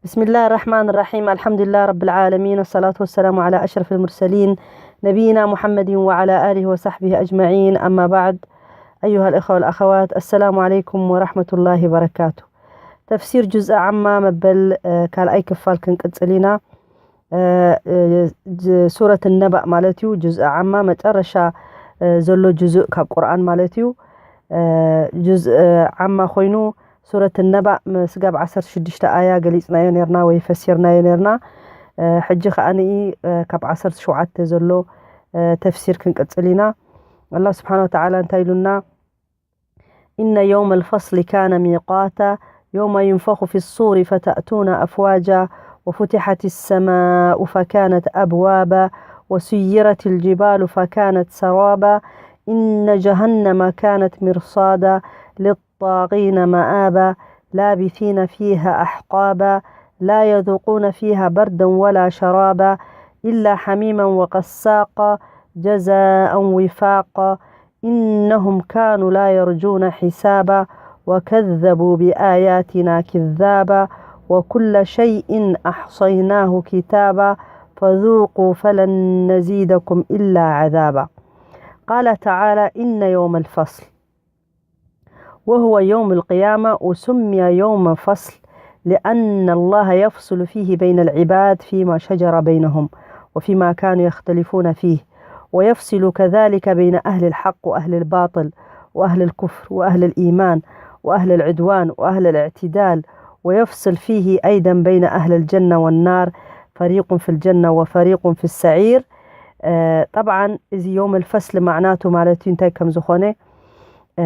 بسم الله الرحمن الرحيم. الحمد لله رب العالمين، والصلاة والسلام على أشرف المرسلين، نبينا محمد وعلى آله وصحبه أجمعين. أما بعد، أيها الإخوة والأخوات، السلام عليكم ورحمة الله وبركاته. تفسير جزء عما مبل، آه، ካልኣይ ክፋል ክንቅጽል ኢና። እ፣ እ፣ ጅ-፣ ሱረት ነባእ ማለት እዩ። ጁዝእ ዓማ መጨረሻ፣ እ፣ ዘሎ ጁዝእ ካብ ቁርኣን ማለት እዩ። እ፣ ጁዝእ ዓማ ኮይኑ ሱረት ነባእ ስጋብ ዓሰርተ ሽዱሽተ ኣያ ገሊጽናዮ ነርና ወይ ፈሲርናዮ ነርና። እ፣ ሕጂ ከኣ ንኢ፣ እ፣ ካብ ዓሰርተ ሸውዓተ ዘሎ፣ እ፣ ተፍሲር ክንቅጽል ኢና። ኣላህ ስብሓን ወተዓላ እንታይ ኢሉና? إن يوم الفصل كان ميقاتا، يوم ينفخ في الصور فتأتون أفواجا، وفتحت السماء فكانت أبوابا، وسيرت الجبال فكانت سرابا، إن جهنم كانت مرصادا، للطاغين مآبا، لابثين فيها أحقابا، لا يذوقون فيها بردا ولا شرابا، إلا حميما وغساقا، جزاء وفاقا، إنهم كانوا لا يرجون حسابا، وكذبوا بآياتنا كذابا، وكل شيء أحصيناه كتابا، فذوقوا فلن نزيدكم إلا عذابا. قال تعالى: إن يوم الفصل، وهو يوم القيامة، وسمي يوم فصل لأن الله يفصل فيه بين العباد فيما شجر بينهم وفيما كانوا يختلفون فيه، ويفصل كذلك بين أهل الحق وأهل الباطل وأهل الكفر وأهل الإيمان وأهل العدوان وأهل الاعتدال، ويفصل فيه أيضا بين أهل الجنة والنار، فريق في الجنة وفريق في السعير. آه، طبعا እዚ يوم الفصل معناته ማለት እዩ እንታይ ከም ዝኾነ، እ፣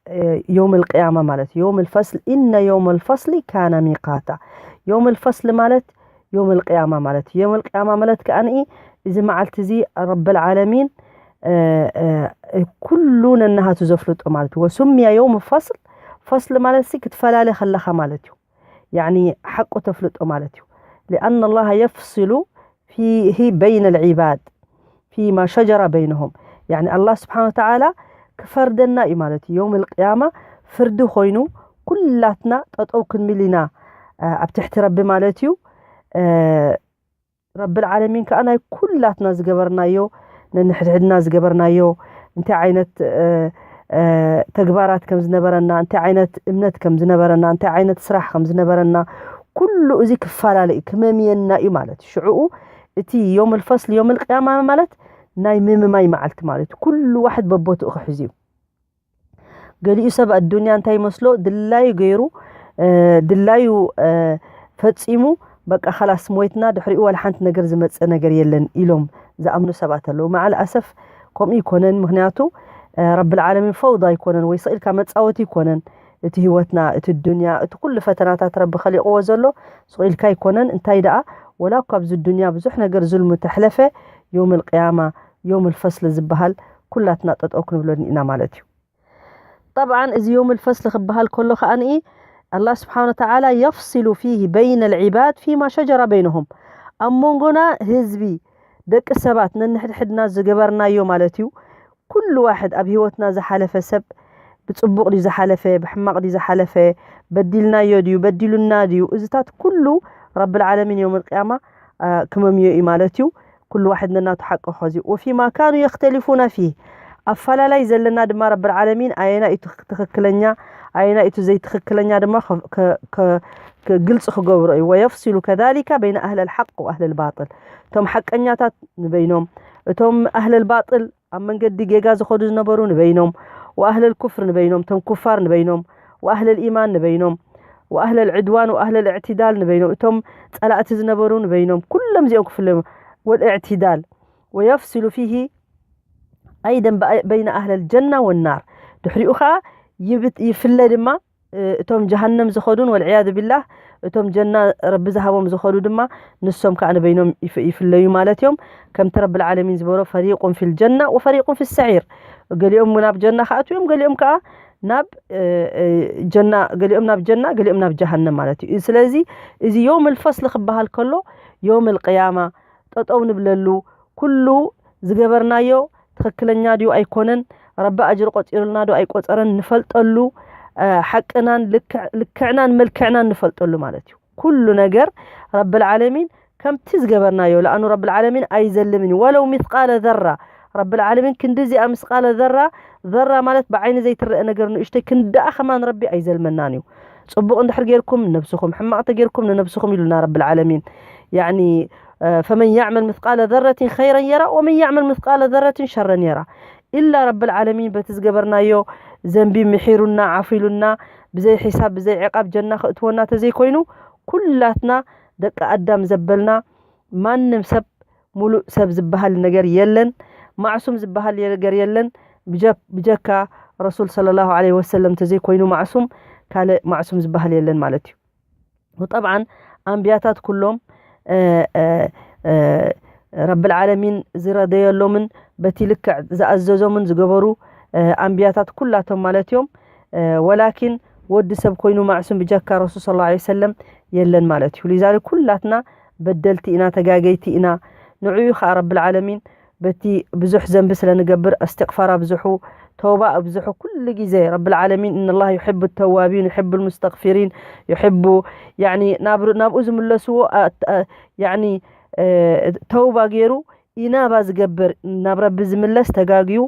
እ፣ يوم القيامة ማለት እዩ። يوم الفصل، إن يوم الفصل كان ميقاتا. يوم الفصل ማለት يوم القيامة ማለት እዩ። يوم القيامة ማለት ከኣ ንኢ እዚ መዓልቲ እዚ ረብል ዓለሚን፣ እ፣ እ፣ ኩሉ ነናሃቱ ዘፍልጦ ማለት እዩ። وسمي يوم فصل، ፈስል ማለት ሲ ክትፈላለ ከለኻ ማለት እዩ። ያኒ ሓቁ ተፍልጦ ማለት እዩ። لأن الله يفصل فيه بين العباد فيما شجر بينهم። ያኒ ኣላህ ስብሓን ወተዓላ ክፈርደና እዩ ማለት እዩ። የውም ልቅያማ ፍርዲ ኮይኑ ኩላትና ጠጠው ክንብል ኢና፣ እ፣ ኣብ ትሕቲ ረቢ ማለት እዩ። እ፣ ረብል ዓለሚን ከዓ ናይ ኩላትና ዝገበርናዮ፣ ነንሕድሕድና ዝገበርናዮ፣ እንታይ ዓይነት፣ እ፣ እ፣ ተግባራት ከም ዝነበረና፣ እንታይ ዓይነት እምነት ከም ዝነበረና፣ እንታይ ዓይነት ስራሕ ከም ዝነበረና፣ ኩሉ እዚ ክፈላለ እዩ፣ ክመምየና እዩ ማለት እዩ። ሽዕኡ እቲ ዮም ልፈስል፣ ዮም ልቅያማ ማለት ናይ ምምማይ መዓልቲ ማለት እዩ። ኩሉ ዋሕድ በቦትኡ ክሕዝ እዩ። ገሊኡ ሰብ ኣዱንያ እንታይ ይመስሎ፣ ድላዩ ገይሩ፣ እ፣ ድላዩ፣ እ፣ ፈጺሙ፣ በቃ ኸላስ ሞይትና፣ ድሕሪኡ ዋላ ሓንቲ ነገር ዝመጸ ነገር የለን ኢሎም ዝኣምኑ ሰባት ኣለዉ። መዓል ኣሰፍ ከምኡ ይኮነን። ምኽንያቱ፣ እ፣ ረብል ዓለሚን ፈውዳ ኣይኮነን፣ ወይ ስቕ ኢልካ መጻወቲ ይኮነን። እቲ ህይወትና፣ እቲ ዱንያ፣ እቲ ኩሉ ፈተናታት ረቢ ኸሊቕዎ ዘሎ ስቕ ኢልካ ኣይኮነን። እንታይ ደኣ፣ ወላ እኳ ኣብዚ ዱንያ ብዙሕ ነገር ዙልሙ ተሕለፈ፣ ዮም ልቅያማ፣ ዮም ልፈስል ዝበሃል ኩላትና ጠጠው ክንብለኒ ኢና ማለት እዩ። ጠብዓን እዚ ዮም ልፈስል ክበሃል ከሎ ከኣ ንኢ ኣላህ ስብሓን ወተዓላ የፍሲሉ ፊህ በይነ ልዒባድ ፊማ ሸጀራ በይነሁም፣ ኣብ መንጎና ህዝቢ ደቂ ሰባት ነንሕድሕድና ዝገበርናዮ ማለት እዩ። ኩሉ ዋሕድ ኣብ ህይወትና ዝሓለፈ ሰብ ብጽቡቕ ድዩ ዝሓለፈ፣ ብሕማቕ ድዩ ዝሓለፈ፣ በዲልናዮ ድዩ፣ በዲሉና ድዩ፣ እዚታት ኩሉ ረብል ዓለሚን ዮም ልቅያማ፣ አ፣ ክመምዮ እዩ ማለት እዩ። ኩሉ ዋሕድ ነናቱ ሓቂ ክኸዝዩ። ወፊማ ካኑ የኽተሊፉና ፊህ፣ ኣፈላላይ ዘለና ድማ ረብል ዓለሚን ኣየና እዩ ትኽ-፣ ትኽክለኛ፣ ኣየና እዩ ዘይትኽክለኛ ድማ ከ-፣ ከ-፣ ከ-፣ ከ-፣ ግልፂ ክገብሮ እዩ። ወየፍሲሉ ከዛሊካ በይነ ኣህለል ሓቅ ወኣህለል ባጥል፣ እቶም ሓቀኛታት ንበይኖም፣ እቶም ኣህለል ባጥል ኣብ መንገዲ ጌጋ ዝኸዱ ዝነበሩ ንበይኖም፣ ወኣህለል ኩፍር ንበይኖም፣ እቶም ኩፋር ንበይኖም፣ ወኣህለል ኢማን ንበይኖም፣ ወኣህለል ዕድዋን ወኣህለል እዕትዳል ንበይኖም፣ እቶም ጸላእቲ ዝነበሩ ንበይኖም፣ ኩሎም እዚኦም ክፍለዩ። ወልእዕትዳል ወየፍሲሉ ፊሂ ኣይደን በ-፣ በይነ ኣህለል ጀና ወናር። ድሕሪኡ ኸዓ ይብት-፣ ይፍለ ድማ፣ እ፣ እቶም ጀሃነም ዝኸዱን ወልዕያዙ ቢላህ፣ እቶም ጀና ረቢ ዝሃቦም ዝኸዱ ድማ ንሶም ከዓ ንበይኖም ይፍ-፣ ይፍለዩ ማለት እዮም። ከምቲ ረብል ዓለሚን ዝበሎ ፈሪቁን ፊል ጀና ወፈሪቁን ፊ ሰዒር። ገሊኦም ናብ ጀና ክኣትዉ እዮም፣ ገሊኦም ከዓ ናብ፣ እ፣ እ፣ ጀና፣ ገሊኦም ናብ ጀና፣ ገሊኦም ናብ ጀሃነም ማለት እዩ። ስለዚ እዚ ዮም ልፈስል ክበሃል ከሎ ዮም ልቅያማ ጠጠው ንብለሉ፣ ኩሉ ዝገበርናዮ ትኽክለኛ ድዩ ኣይኮነን፣ ረቢ ኣጅሪ ቆጺሩልና ዶ ኣይቆጸረን ንፈልጠሉ፣ እ፣ ሓቅናን ልክዕ-፣ ልክዕናን መልክዕናን ንፈልጠሉ ማለት እዩ። ኩሉ ነገር ረብል ዓለሚን ከምቲ ዝገበርናዮ። ለኣኑ ረብል ዓለሚን ኣይዘልምን እዩ። ወለው ሚስቃለ ዘራ፣ ረብል ዓለሚን ክንዲ እዚኣ ምስቃለ ዘራ፣ ዘራ ማለት ብዓይኒ ዘይትረአ ነገር ንእሽተይ ክንዳኣ ከማን ረቢ ኣይዘልመናን እዩ። ጽቡቕ እንድሕር ጌርኩም ንነብስኹም፣ ሕማቕ ተጌርኩም ንነብስኹም ኢሉና ረብል ዓለሚን። ያኒ ፈመን ያዕመል ምስቃለ ዘረትን ኸይረን የራ ወመን ያዕመል ምስቃለ ዘረትን ሸረን የራ። ኢላ ረብል ዓለሚን በቲ ዝገበርናዮ ዘንቢ ምሒሩና ዓፊሉና ብዘይ ሒሳብ ብዘይ ዕቃብ ጀና ክእትወና ተዘይኮይኑ፣ ኩላትና ደቂ ኣዳም ዘበልና፣ ማንም ሰብ፣ ሙሉእ ሰብ ዝበሃል ነገር የለን። ማዕሱም ዝበሃል ነገር የለን። ብጀ- ብጀካ ረሱል ሰለላሁ ዐለይሂ ወሰለም ተዘይኮይኑ ማዕሱም፣ ካልእ ማዕሱም ዝበሃል የለን ማለት እዩ። ወጠብዓን ኣንብያታት ኩሎም ረብል ዓለሚን ዝረደየሎምን በቲ ልክዕ ዝኣዘዞምን ዝገበሩ ኣንብያታት ኩላቶም ማለት እዮም። ወላኪን ወዲ ሰብ ኮይኑ ማዕሱም ብጀካ ረሱል ሰለላሁ ዐለይሂ ወሰለም የለን ማለት እዩ። ሊዛሊክ ኩላትና በደልቲ ኢና፣ ተጋገይቲ ኢና። ንዕኡ ከዓ ረብል ዓለሚን በቲ ብዙሕ ዘንቢ ስለ ንገብር እስትቕፋር ኣብዝሑ፣ ተውባ ኣብዝሑ። ኩሉ ግዜ ረብል ዓለሚን እነላህ ዩሕቡ ተዋቢን ዩሕቡ ልሙስተቕፊሪን ዩሕቡ ያኒ ናብኡ ዝምለስዎ ያኒ ተውባ ገይሩ ኢናባ ዝገብር ናብ ረቢ ዝምለስ ተጋግዩ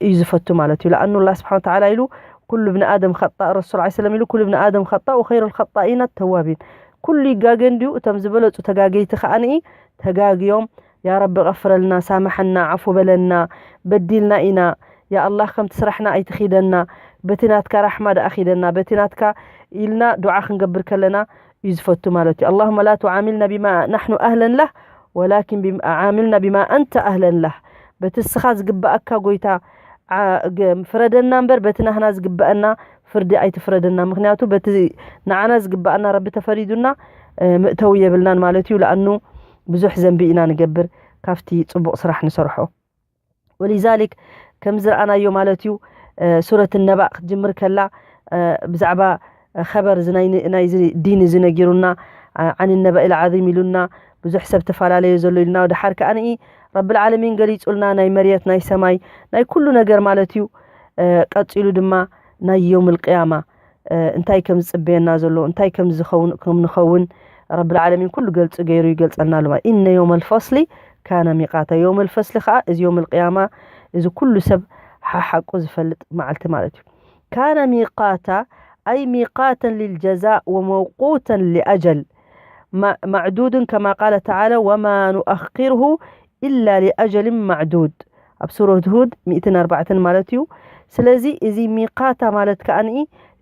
እዩ ዝፈቱ ማለት እዩ። ለኣኑ ኣላህ ስብሓን ወተዓላ ኢሉ ኩሉ ብኒ ኣደም ኸጣእ፣ ረሱል ዐለይሂ ሰላም ኢሉ ኩሉ ብኒ ኣደም ኸጣእ ወኸይሩ ልኸጣኢና ተዋቢን። ኩሉ ይጋገ እንድዩ፣ እቶም ዝበለፁ ተጋገይቲ ከዓንኢ ተጋግዮም ያ ረቢ ቐፍረልና፣ ሳምሐና፣ ዓፉ በለና፣ በዲልና ኢና፣ ያ ኣላህ ከምቲ ስራሕና ኣይትኺደና፣ በቲ ናትካ ራሕማ ደኣ ኺደና፣ በቲ ናትካ ኢልና ዱዓ ክንገብር ከለና እዩ ዝፈቱ ማለት እዩ። ኣላሁመ ላ ቱዓሚልና ቢማ ናሕኑ ኣህለን ለህ ወላኪን ዓሚልና ቢማ ኣንተ ኣህለን ለህ። በቲ እስኻ ዝግበኣካ ጎይታ ፍረደና እምበር በቲ ናህና ዝግበኣና ፍርዲ ኣይትፍረደና። ምክንያቱ በቲ ንዓና ዝግበኣና ረቢ ተፈሪዱና ምእተዊ የብልናን ማለት እዩ። ለኣኑ ብዙሕ ዘንቢ ኢና ንገብር ካብቲ ፅቡቕ ስራሕ ንሰርሖ። ወሊዛሊክ ከም ዝረኣናዮ ማለት እዩ ሱረት ነባእ ክትጅምር ከላ ብዛዕባ ኸበር ናይዚ ዲን እዚ ነጊሩና ዓን ነበእ ልዓዚም ኢሉና ብዙሕ ሰብ ተፈላለየ ዘሎ ኢሉና። ወደሓር ከኣ ንኢ ረብል ዓለሚን ገሊጹልና ናይ መርየት ናይ ሰማይ ናይ ኩሉ ነገር ማለት እዩ። ቀጺሉ ድማ ናይ የውም ልቅያማ እንታይ ከም ዝጽበየና ዘሎ እንታይ ከም ዝኸውን ከም ንኸውን ረብል ዓለሚን ኩሉ ገልጹ ገይሩ ይገልጸልና ኣሎ። ኢነ የውም ልፈስሊ ካነ ሚቃታ። የውም ልፈስሊ ከዓ እዚ የውም ልቅያማ እዚ ኩሉ ሰብ ሓሓቁ ዝፈልጥ መዓልቲ ማለት እዩ። ካነ ሚቃታ ኣይ ሚቃተን ልልጀዛእ ወመውቁተን ሊኣጀል ማዕዱድን ከማ ቃለ ተዓላ ወማ ኑኣኪርሁ ኢላ ሊኣጀልን ማዕዱድ ኣብ ሱረት ሁድ ሚእትን ኣርባዕተን ማለት እዩ። ስለዚ እዚ ሚቃታ ማለት ከዓኒ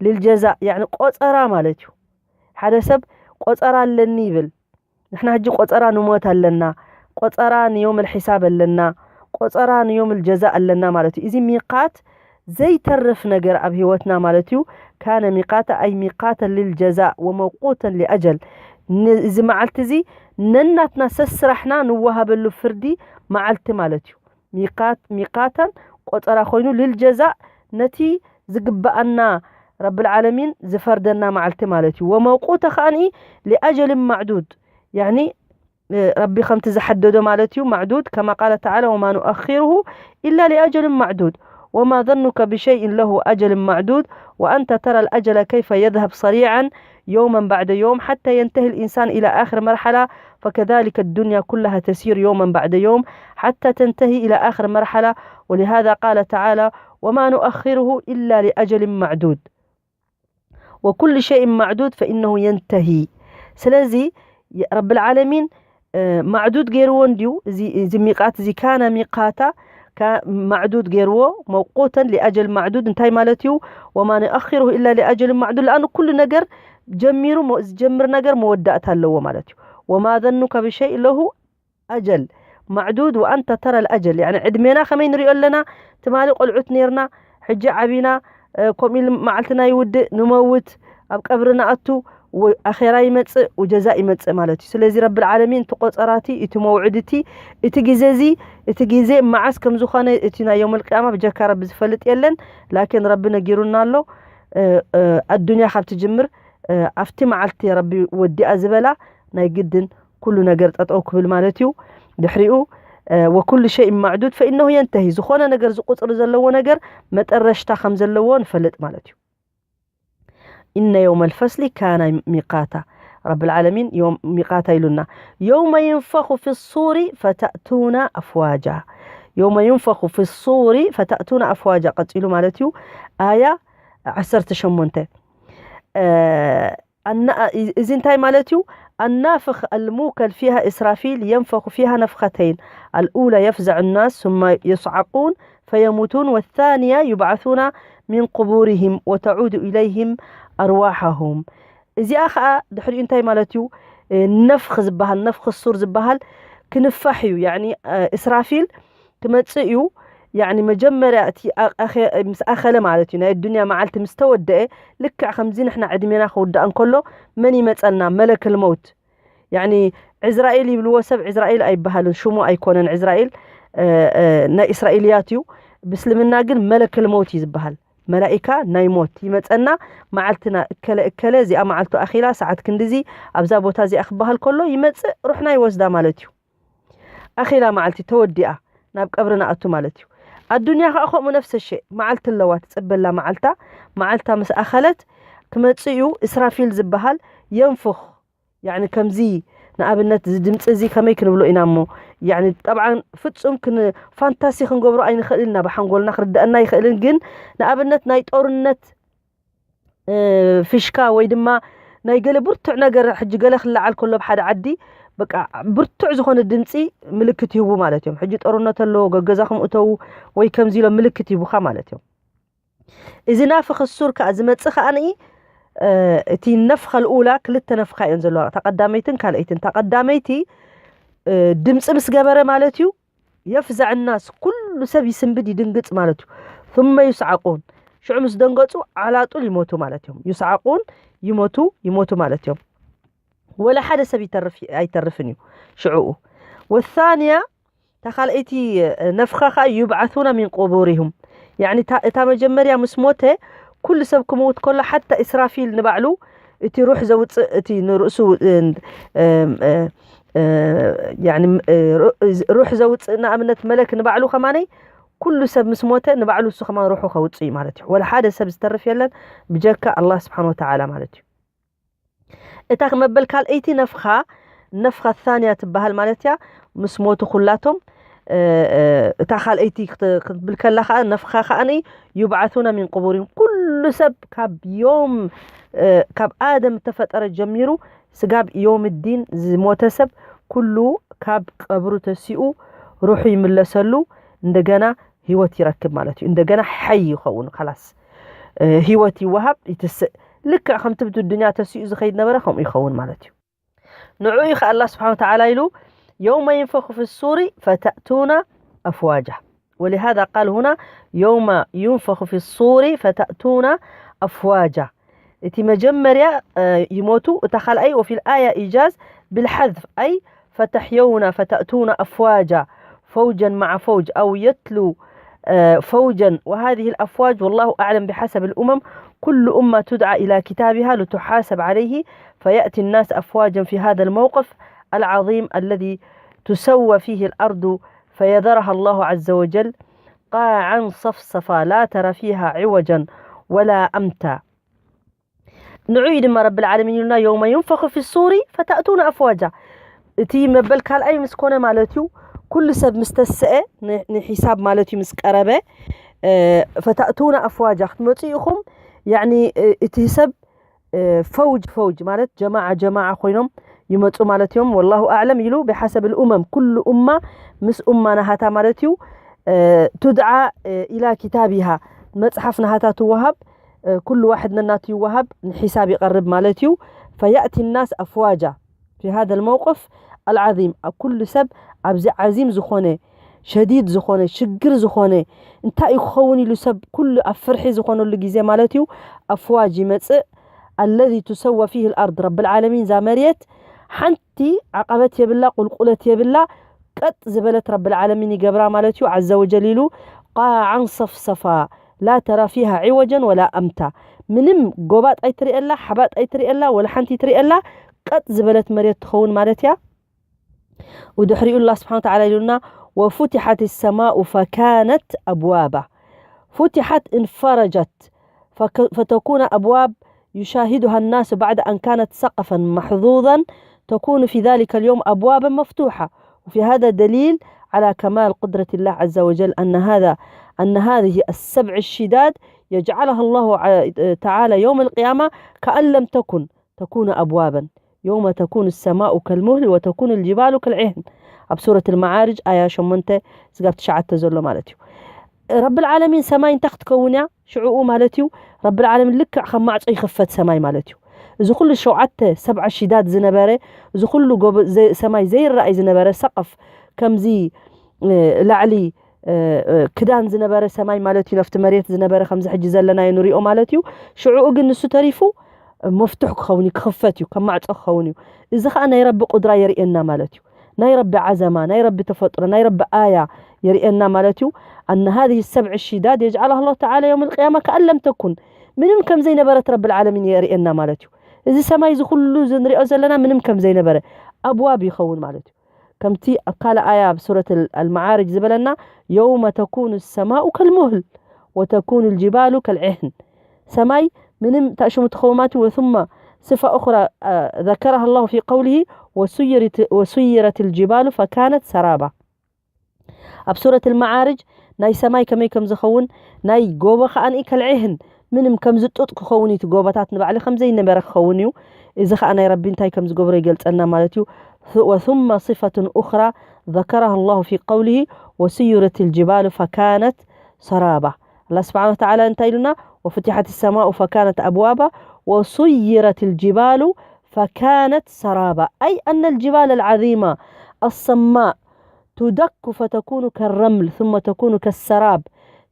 ልልጀዛእ ያኒ ቆፀራ ማለት እዩ። ሓደ ሰብ ቆፀራ ኣለኒ ይብል። ንሕና ሕጂ ቆፀራ ንሞት ኣለና፣ ቆፀራ ንዮም ልሒሳብ ኣለና፣ ቆፀራ ንዮም ልጀዛእ ኣለና ማለት እዩ። እዚ ሚቃት ዘይተርፍ ነገር ኣብ ህይወትና ማለት እዩ። ካነ ሚቃተ ኣይ ሚቃተን ልልጀዛእ ወመውቁተን ሊኣጀል። እዚ መዓልቲ እዚ ነናትና ሰስራሕና ንወሃበሉ ፍርዲ መዓልቲ ማለት እዩ። ሚቃት ሚቃተን ቆፀራ ኮይኑ ልልጀዛእ ነቲ ዝግበኣና ረብል ዓለሚን ዝፈርደና መዓልቲ ማለት እዩ። ወመውቁተ ከኣኒ ሊኣጀልን ማዕዱድ ያኒ ረቢ ከምቲ ዝሓደዶ ማለት እዩ። ማዕዱድ ከማ ቃለ ተዓላ ወማ ኑኣኪርሁ ኢላ ሊኣጀልን ማዕዱድ ወማ ظنك بشيء له أجل معدود وأنت ترى الأجل كيف يذهب سريعا يوما بعد يوم حتى ينتهي الإنسان إلى آخر مرحلة فكذلك الدنيا كلها تسير يوما بعد يوم حتى تنتهي إلى آخر مرحلة ولهذا قال تعالى وما نؤخره إلا لأجل معدود وكل شيء معدود فإنه ينتهي. ስለዚ ረብል ዓለሚን ማዕዱድ ገይርዎ እንድዩ። እዚ ሚቃት እዚ ካነ ሚቃታ ማዕዱድ ገይርዎ መውቁተን ሊኣጀል ማዕዱድ እንታይ ማለት እዩ? ወማ ንኣኪርሁ ኢላ ሊኣጀል ማዕዱድ ለኣኑ ኩሉ ነገር ጀሚሩ ዝጀምር ነገር መወዳእታ ኣለዎ ማለት እዩ። ወማ ظنك بشيء له أجل معدود وأنت ترى الأجل يعني ዕድሜና ከመይ ንሪኦ ኣለና? ትማሊ ቆልዑት ነርና ሕጂ ዓቢና ከምኡ ኢሉ መዓልትና ይውድእ ንመውት ኣብ ቀብሪ ንኣቱ ኣኼራ ይመጽእ ወጀዛ ይመጽእ ማለት እዩ። ስለዚ ረብል ዓለሚን እቲ ቆጸራቲ እቲ መውዕድቲ እቲ ግዜ እዚ እቲ ግዜ መዓስ ከም ዝኾነ እቲ ናይ የውም ልቅያማ ብጀካ ረቢ ዝፈልጥ የለን። ላኪን ረቢ ነጊሩና ኣሎ። ኣዱንያ ካብ ትጅምር ኣብቲ መዓልቲ ረቢ ወዲኣ ዝበላ ናይ ግድን ኩሉ ነገር ጠጠው ክብል ማለት እዩ። ድሕሪኡ ወኩሉ ሸይን ማዕዱድ ፈኢነሁ የንተሂ፣ ዝኾነ ነገር ዝቁፅሪ ዘለዎ ነገር መጠረሽታ ከም ዘለዎ ንፈልጥ ማለት እዩ። ኢነ የውመል ፈስሊ ካነ ሚቃታ፣ ረብል ዓለሚን ዮም ሚቃታ ኢሉና። የውመ ዩንፈኹ ፊ ሱሪ ፈተእቱና ኣፍዋጃ። የውመ ዩንፈኹ ፊ ሱሪ ፈተእቱና ኣፍዋጃ። ቀጺሉ ማለት እዩ ኣያ ዓሰርተ ሸሞንተ። እ፣ ኣና-፣ እዚ እንታይ ማለት እዩ? ኣናፍኽ ኣልሙከል ፊሃ ኢስራፊል የንፈኹ ፊሃ ነፍኸተይን። ኣልኡላ የፍዘዑ ናስ ثم يصعقون فيموتون والثانية يبعثون من قبورهم وتعود إليهم أرواحهم። እዚኣ ኸዓ ድሕሪኡ እንታይ ማለት እዩ? እ፣ ነፍኽ ዝበሃል፣ ነፍኽ ሱር ዝበሃል ክንፋሕ እዩ። ያዕኒ፣ እ፣ እስራፊል ክመጽእ እዩ። ያዕኒ መጀመርያ እቲ ኣ-፣ ኣኸ-፣ ምስ ኣኸለ ማለት እዩ፣ ናይ ኣዱንያ መዓልቲ ምስ ተወደአ፣ ልክዕ ከምዚ ንሕና ዕድሜና ክውዳእ እንከሎ መን ይመጸልና? መለክል መውት። ያዕኒ ዕዝራኤል ይብልዎ ሰብ፣ ዕዝራኤል ኣይበሃልን፣ ሽሙ ኣይኮነን ዕዝራኤል፣ እ፣ እ፣ ናይ እስራኤልያት እዩ። ብእስልምና ግን መለክል መውት እዩ ዝበሃል። መላኢካ ናይ ሞት ይመጸና፣ መዓልትና እከለ እከለ፣ እዚኣ መዓልቱ ኣኺላ፣ ሰዓት ክንድዚ፣ ኣብዛ ቦታ እዚኣ ክበሃል ከሎ ይመጽእ፣ ሩሕና ይወስዳ ማለት እዩ። ኣኺላ መዓልቲ ተወዲኣ፣ ናብ ቀብሪ ንኣቱ ማለት እዩ። ኣዱንያ ኸኣ ከምኡ ነፍሰ ሸእ፣ መዓልቲ ኣለዋ፣ ትጽበላ መዓልታ። መዓልታ ምስ ኣኸለት ክመጽእ እዩ፣ እስራፊል ዝበሃል የንፉኽ። ያዕኒ ከምዚ ንኣብነት እዚ ድምጺ እዚ ከመይ ክንብሎ ኢና እሞ፣ ያዕኒ ጠብዓን ፍጹም ክን-፣ ፋንታሲ ክንገብሮ ኣይንኽእልን ኢና፣ ብሓንጎልና ክርድኣና ኣይኽእልን። ግን ንኣብነት ናይ ጦርነት፣ እ፣ ፊሽካ ወይ ድማ ናይ ገለ ብርቱዕ ነገር፣ ሕጂ ገለ ክለዓል ከሎ ኣብ ሓደ ዓዲ፣ በቃ ብርቱዕ ዝኾነ ድምጺ ምልክት ይህቡ ማለት እዮም። ሕጂ ጦርነት ኣሎ፣ ገገዛኹም እተዉ ወይ ከምዚ ኢሎም ምልክት ይህቡኻ ማለት እዮም። እዚ ናፍኽ ሱር ከኣ ዝመጽእ ከኣ ንኢ፣ እ፣ እቲ ነፍኸ ልኡላ ክልተ ነፍኻ እየን ዘለዋ፣ እታ ቀዳመይትን ካልኣይትን። እታ ቀዳመይቲ፣ እ፣ ድምጺ ምስ ገበረ ማለት እዩ፣ የፍዘዕ ናስ፣ ኩሉ ሰብ ይስንብድ ይድንግጽ ማለት እዩ። ثم يصعقون፣ ሽዑ ምስ ደንገጹ ዓላጡል ይሞቱ ማለት እዮም። ዩስዓቁን፣ ይሞቱ፣ ይሞቱ ማለት እዮም። ወላ ሓደ ሰብ ይተርፍ፣ ኣይተርፍን እዩ ሽዑኡ። ወሳንያ፣ እታ ካልኣይቲ ነፍኻ ኸኣ ዩብዓሱና ሚን ቁቡሪሁም። ያዕኒ እታ፣ እታ መጀመርያ ምስ ሞተ፣ ኩሉ ሰብ ክመውት ከሎ፣ ሓታ ኢስራፊል ንባዕሉ፣ እቲ ሩሕ ዘውጽእ፣ እቲ ንርእሱ፣ እ፣ እ፣ እ፣ እ፣ ያዕኒ፣ እ፣ ሩ-፣ ሩሕ ዘውጽእ፣ ንኣብነት መለክ ንባዕሉ ከማነይ፣ ኩሉ ሰብ ምስ ሞተ፣ ንባዕሉ እሱ ከማን ሩሑ ከውጽእ እዩ ማለት እዩ። ወላ ሓደ ሰብ ዝተርፍ የለን፣ ብጀካ ኣላህ ስብሓን ወተዓላ ማለት እዩ። እታ መበል ካልኣይቲ ነፍኻ፣ ነፍኻ ታንያ ትበሃል ማለት እያ። ምስ ሞቱ ኩላቶም፣ እ፣ እ፣ እታ ካልኣይቲ ክት-፣ ክትብል ከላ ኸዓ፣ ነፍኻ ኸዓ ዩብዓሱና ሚን ቁቡሪም። ኩሉ ሰብ ካብ ዮም፣ እ፣ ካብ ኣደም ተፈጠረ ጀሚሩ፣ ስጋብ ዮም ዲን ዝሞተ ሰብ ኩሉ ካብ ቀብሩ ተሲኡ ሩሑ ይምለሰሉ፣ እንደገና ህይወት ይረክብ ማለት እዩ። እንደገና ሓይ ይኸውን፣ ኸላስ፣ እ፣ ህይወት ይወሃብ፣ ይትስእ። ልክዕ ከምቲ ብቲ ዱንያ ተሲኡ ዝኸይድ ነበረ፣ ከምኡ ይኸውን ማለት እዩ። ንዑ እዩ ኸዓ ኣላህ ስብሓን ወተዓላ ኢሉ፣ የውመ ዩንፈኹ ፊ ሱሪ ፈተእቱና ኣፍዋጃ። ولهذا قال هنا يوم ينفخ في الصور فتأتون أفواجا. እቲ መጀመርያ፣ እ፣ ይሞቱ፣ እታ ካልኣይ وفي الآية إيجاز بالحذف، أي فتحيون فتأتون أفواجا فوجا مع فوج أو يتلو، آه، فوجا، وهذه الأفواج والله أعلم بحسب الأمم، كل أمة تدعى إلى كتابها لتحاسب عليه، فيأتي الناس أفواجا في هذا الموقف العظيم الذي تسوى فيه الأرض، فيذرها الله عز وجل قاعا صفصفا لا ترى فيها عوجا ولا أمتا. ንዑ እዩ ድማ ረብል ዓለሚን ኢሉና፣ የውመ ዩንፈኹ ፊ ሱሪ ፈተእቱና ኣፍዋጃ። እቲ መበል ካልኣይ ምስ ኮነ ማለት እዩ፣ ኩሉ ሰብ ምስ ተስአ፣ ን-፣ ንሒሳብ ማለት እዩ ምስ ቀረበ፣ እ፣ ፈተእቱና ኣፍዋጃ፣ ክትመጹ ኢኹም፣ ያዕኒ፣ እ፣ እቲ ሰብ፣ እ፣ ፈውጅ፣ ፈውጅ ማለት ጀማዓ፣ ጀማዓ ኮይኖም ይመጹ ማለት እዮም። ወላሁ ኣዕለም ኢሉ፣ ብሓሰብ ልኡመም፣ ኩሉ ኡማ ምስ ኡማ ናሃታ ማለት እዩ፣ እ፣ ቱድዓ፣ እ፣ ኢላ ኪታቢሃ፣ መጽሓፍ ናሃታ ትወሃብ፣ እ፣ ኩሉ ዋሕድ ነናቱ ይወሃብ፣ ንሒሳብ ይቐርብ ማለት እዩ። ፈያእቲ ናስ ኣፍዋጃ ፊ ሃዘ ልመውቅፍ ኣልዓዚም፣ ኣብ ኩሉ ሰብ ኣብዚ ዓዚም ዝኾነ፣ ሸዲድ ዝኾነ፣ ሽግር ዝኾነ፣ እንታይ እዩ ክኸውን ኢሉ ሰብ ኩሉ ኣብ ፍርሒ ዝኾነሉ ግዜ ማለት እዩ፣ ኣፍዋጅ ይመጽእ። ኣለዚ ቱሰዋ ፊህ ልኣርድ፣ ረብል ዓለሚን፣ እዛ መሬት ሓንቲ ዓቐበት የብላ፣ ቁልቁለት የብላ፣ ቀጥ ዝበለት ረብል ዓለሚን ይገብራ ማለት እዩ። ዓዘ ወጀል ኢሉ፣ ቃዓን ሰፍሰፋ ላ ተራ ፊሃ ዒወጀን ወላ ኣምታ፣ ምንም ጎባጥ ኣይትርእየላ፣ ሓባጥ ኣይትርእየላ፣ ወላ ሓንቲ ትርእየላ፣ ቀጥ ዝበለት መሬት ትኸውን ማለት እያ። ودحري الله سبحانه وتعالى يقولنا: وفتحت السماء فكانت أبوابا. فتحت، انفرجت، فك-، فتكون أبواب يشاهدها الناس بعد أن كانت سقفا محظوظا، تكون في ذلك اليوم أبوابا مفتوحة. وفي هذا دليل على كمال قدرة الله عز وجل، أن هذا أن هذه السبع الشداد يجعلها الله ع- تعالى يوم القيامة كأن لم تكن، تكون أبوابا، يوم تكون السماء كالمهل وتكون الجبال كالعهن. ኣብ ሱረት المعارج ኣያ ሸሞንተ ስጋብ ትሽዓተ ዘሎ ማለት እዩ። ረብል ዓለሚን ሰማይ እንታይ ክትከውን እያ? ሽዕኡ ማለት እዩ ረብል ዓለሚን ልክዕ ከም ማዕጾ ይኽፈት ሰማይ ማለት እዩ። እዚ ኩሉ ሸውዓተ ሰብዓ ሽዳድ ዝነበረ፣ እዚ ኩሉ ጎቦ- ዘ- ሰማይ ዘይረኣይ ዝነበረ ሰቐፍ፣ ከምዚ እ፣ ላዕሊ እ፣ እ፣ ክዳን ዝነበረ ሰማይ ማለት እዩ፣ ነፍቲ መሬት ዝነበረ ከምዚ ሕጂ ዘለናዮ ንሪኦ ማለት እዩ። ሽዕኡ ግን ንሱ ተሪፉ መፍቱሕ ክኸውን እዩ፣ ክኽፈት እዩ፣ ከም ማዕጾ ክኸውን እዩ። እዚ ኸኣ ናይ ረቢ ቁድራ የርእየና ማለት እዩ። ናይ ረቢ ዓዘማ፣ ናይ ረቢ ተፈጥሮ፣ ናይ ረቢ ኣያ የርእየና ማለት እዩ። أن هذه السبع الشداد يجعلها الله تعالى يوم القيامة كأن لم تكن، ምንም ከም ዘይነበረት ረብል ዓለሚን የርእየና ማለት እዩ። እዚ ሰማይ እዚ ኩሉ እዚ ንሪኦ ዘለና ምንም ከም ዘይነበረ ኣብዋብ ይኸውን ማለት እዩ። ከምቲ ኣብ ካልእ ኣያ ኣብ ሱረት ኣል- ኣልመዓርጅ ዝበለና يوم تكون السماء كالمهل وتكون الجبال كالعهن ሰማይ ምንም ታሽሙ ትኸውን ማለት እዩ። وثم صفة أخرى ذكرها الله في قوله وسيرت وسيرت الجبال فكانت سرابا ኣብ ሱረት المعارج ናይ ሰማይ ከመይ ከም ዝኸውን ናይ ጎቦ ከኣ ካልዕህን ምንም ከም ዝጡጥ ክኸውን እዩ። እቲ ጎቦታት ንባዕሊ ከም ዘይነበረ ክኸውን እዩ። እዚ ከኣ ናይ ረቢ እንታይ ከም ዝገብሮ ይገልጸልና ማለት እዩ። وثم صفة أخرى ذكرها الله في قوله وسيرت الجبال فكانت سرابا الله سبحانه وتعالى እንታይ ኢሉና وفتحت السماء فكانت أبوابا وسيرت الجبال فكانت سرابا أي أن الجبال العظيمة الصماء تدك فتكون كالرمل ثم تكون كالسراب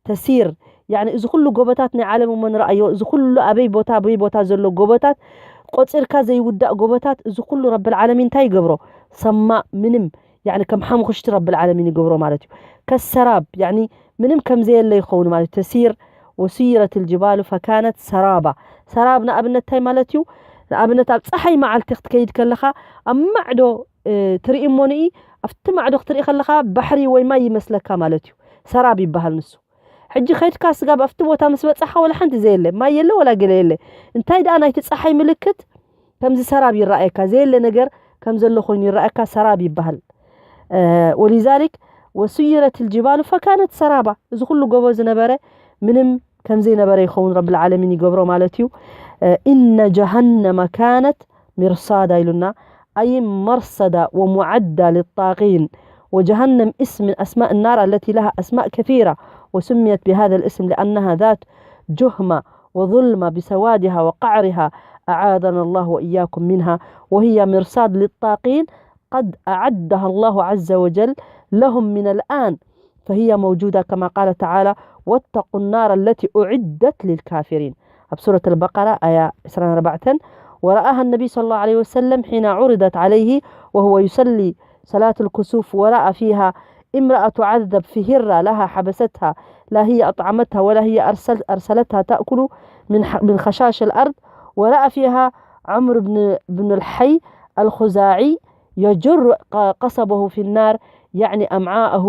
تسير يعني እዚ ኩሉ ጎቦታት ናይ ዓለም እሞ ንረኣዮ እዚ ኩሉ ኣበይ ቦታ ኣበይ ቦታ ዘሎ ጎቦታት ቆፂርካ ዘይውዳእ ጎቦታት እዚ ኩሉ ረብል ዓለሚን እንታይ ይገብሮ ሰማእ ምንም يعني ከም ሓሙኽሽቲ ረብል ዓለሚን ይገብሮ ማለት እዩ كالسراب يعني ምንም ከም ዘየለ ይኸውን ማለት እዩ تسير وسيرت الجبال فكانت سرابا سراب ንኣብነት እንታይ ማለት እዩ ንኣብነት ኣብ ፀሓይ መዓልቲ ክትከይድ ከለኻ ኣብ ማዕዶ ትርኢ እሞ ንኢ ኣብቲ ማዕዶ ክትርኢ ከለኻ ባሕሪ ወይ ማይ ይመስለካ ማለት እዩ ሰራብ ይበሃል ንሱ ሕጂ ከድካ ስጋብ ኣብቲ ቦታ ምስ በጻኻ ወላ ሓንቲ ዘየለ ማይ የለ ወላ ገለ የለ እንታይ ደኣ ናይቲ ፀሓይ ምልክት ከምዚ ሰራብ ይረኣየካ ዘየለ ነገር ከም ዘሎ ኮይኑ ይረኣየካ ሰራብ ይበሃል ولذلك وسيرت الجبال فكانت سرابا እዚ ኩሉ ጎቦ ዝነበረ ምንም ከም ዘይነበረ ይኸውን ረብል ዓለሚን ይገብሮ ማለት እዩ إن جهنم كانت مرصادا ኢሉና أي مرصدا ومعدا للطاغين وجهنم اسم من أسماء النار التي لها أسماء كثيرة وسميت بهذا الاسم لأنها ذات جهمة وظلمة بسوادها وقعرها أعاذنا الله وإياكم منها وهي مرصاد للطاغين قد أعدها الله عز وجل لهم من الآن فهي موجودة كما قال تعالى واتقوا النار التي أعدت للكافرين ኣብ ሱረት البقرة ኣያ عشرين أربعة ورآها النبي صلى الله عليه وسلم حين عرضت عليه وهو يصلي صلاة الكسوف ورأى فيها امرأة تعذب في هرة لها حبستها لا هي أطعمتها ولا هي أرسل أرسلتها تأكل من من خشاش الأرض ورأى فيها عمرو بن بن الحي الخزاعي يجر قصبه في النار يعني أمعاءه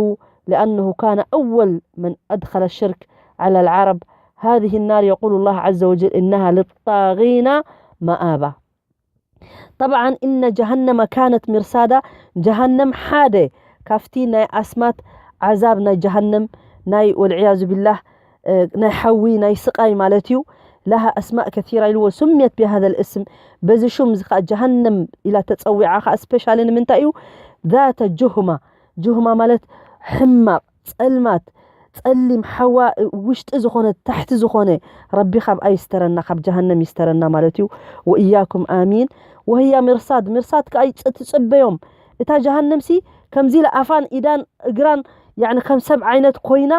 لأنه كان أول من أدخل الشرك على العرب هذه النار يقول الله عز وجل إنها للطاغين مآبا طبعا إن جهنم كانت مرصادا جهنم ሓደ ካብቲ ናይ ኣስማት ዓዛብ ናይ ጀሃነም ናይ والعياذ بالله ናይ ሓዊ ናይ ስቃይ ማለት እዩ لها أسماء كثيرة ኢልዎ سميت بهذا الاسم በዚ ሹም እዚ ከዓ ጀሃነም ኢላ ተፀዊዓ ከዓ ስፔሻሊ ንምንታይ እዩ ذات جهمة جهمة ማለት ሕማቕ ፀልማት ፀሊም ሓዋ ውሽጢ ዝኾነ ታሕቲ ዝኾነ ረቢ ካብ ኣይስተረና ካብ ጀሃነም ይስተረና ማለት እዩ وإياكم آمين وهي مرصاد مرصاد ከዓ ትፅበዮም እታ ጀሃነም ሲ ከምዚ ኢላ ኣፋን ኢዳን እግራን يعني ከም ሰብ ዓይነት ኮይና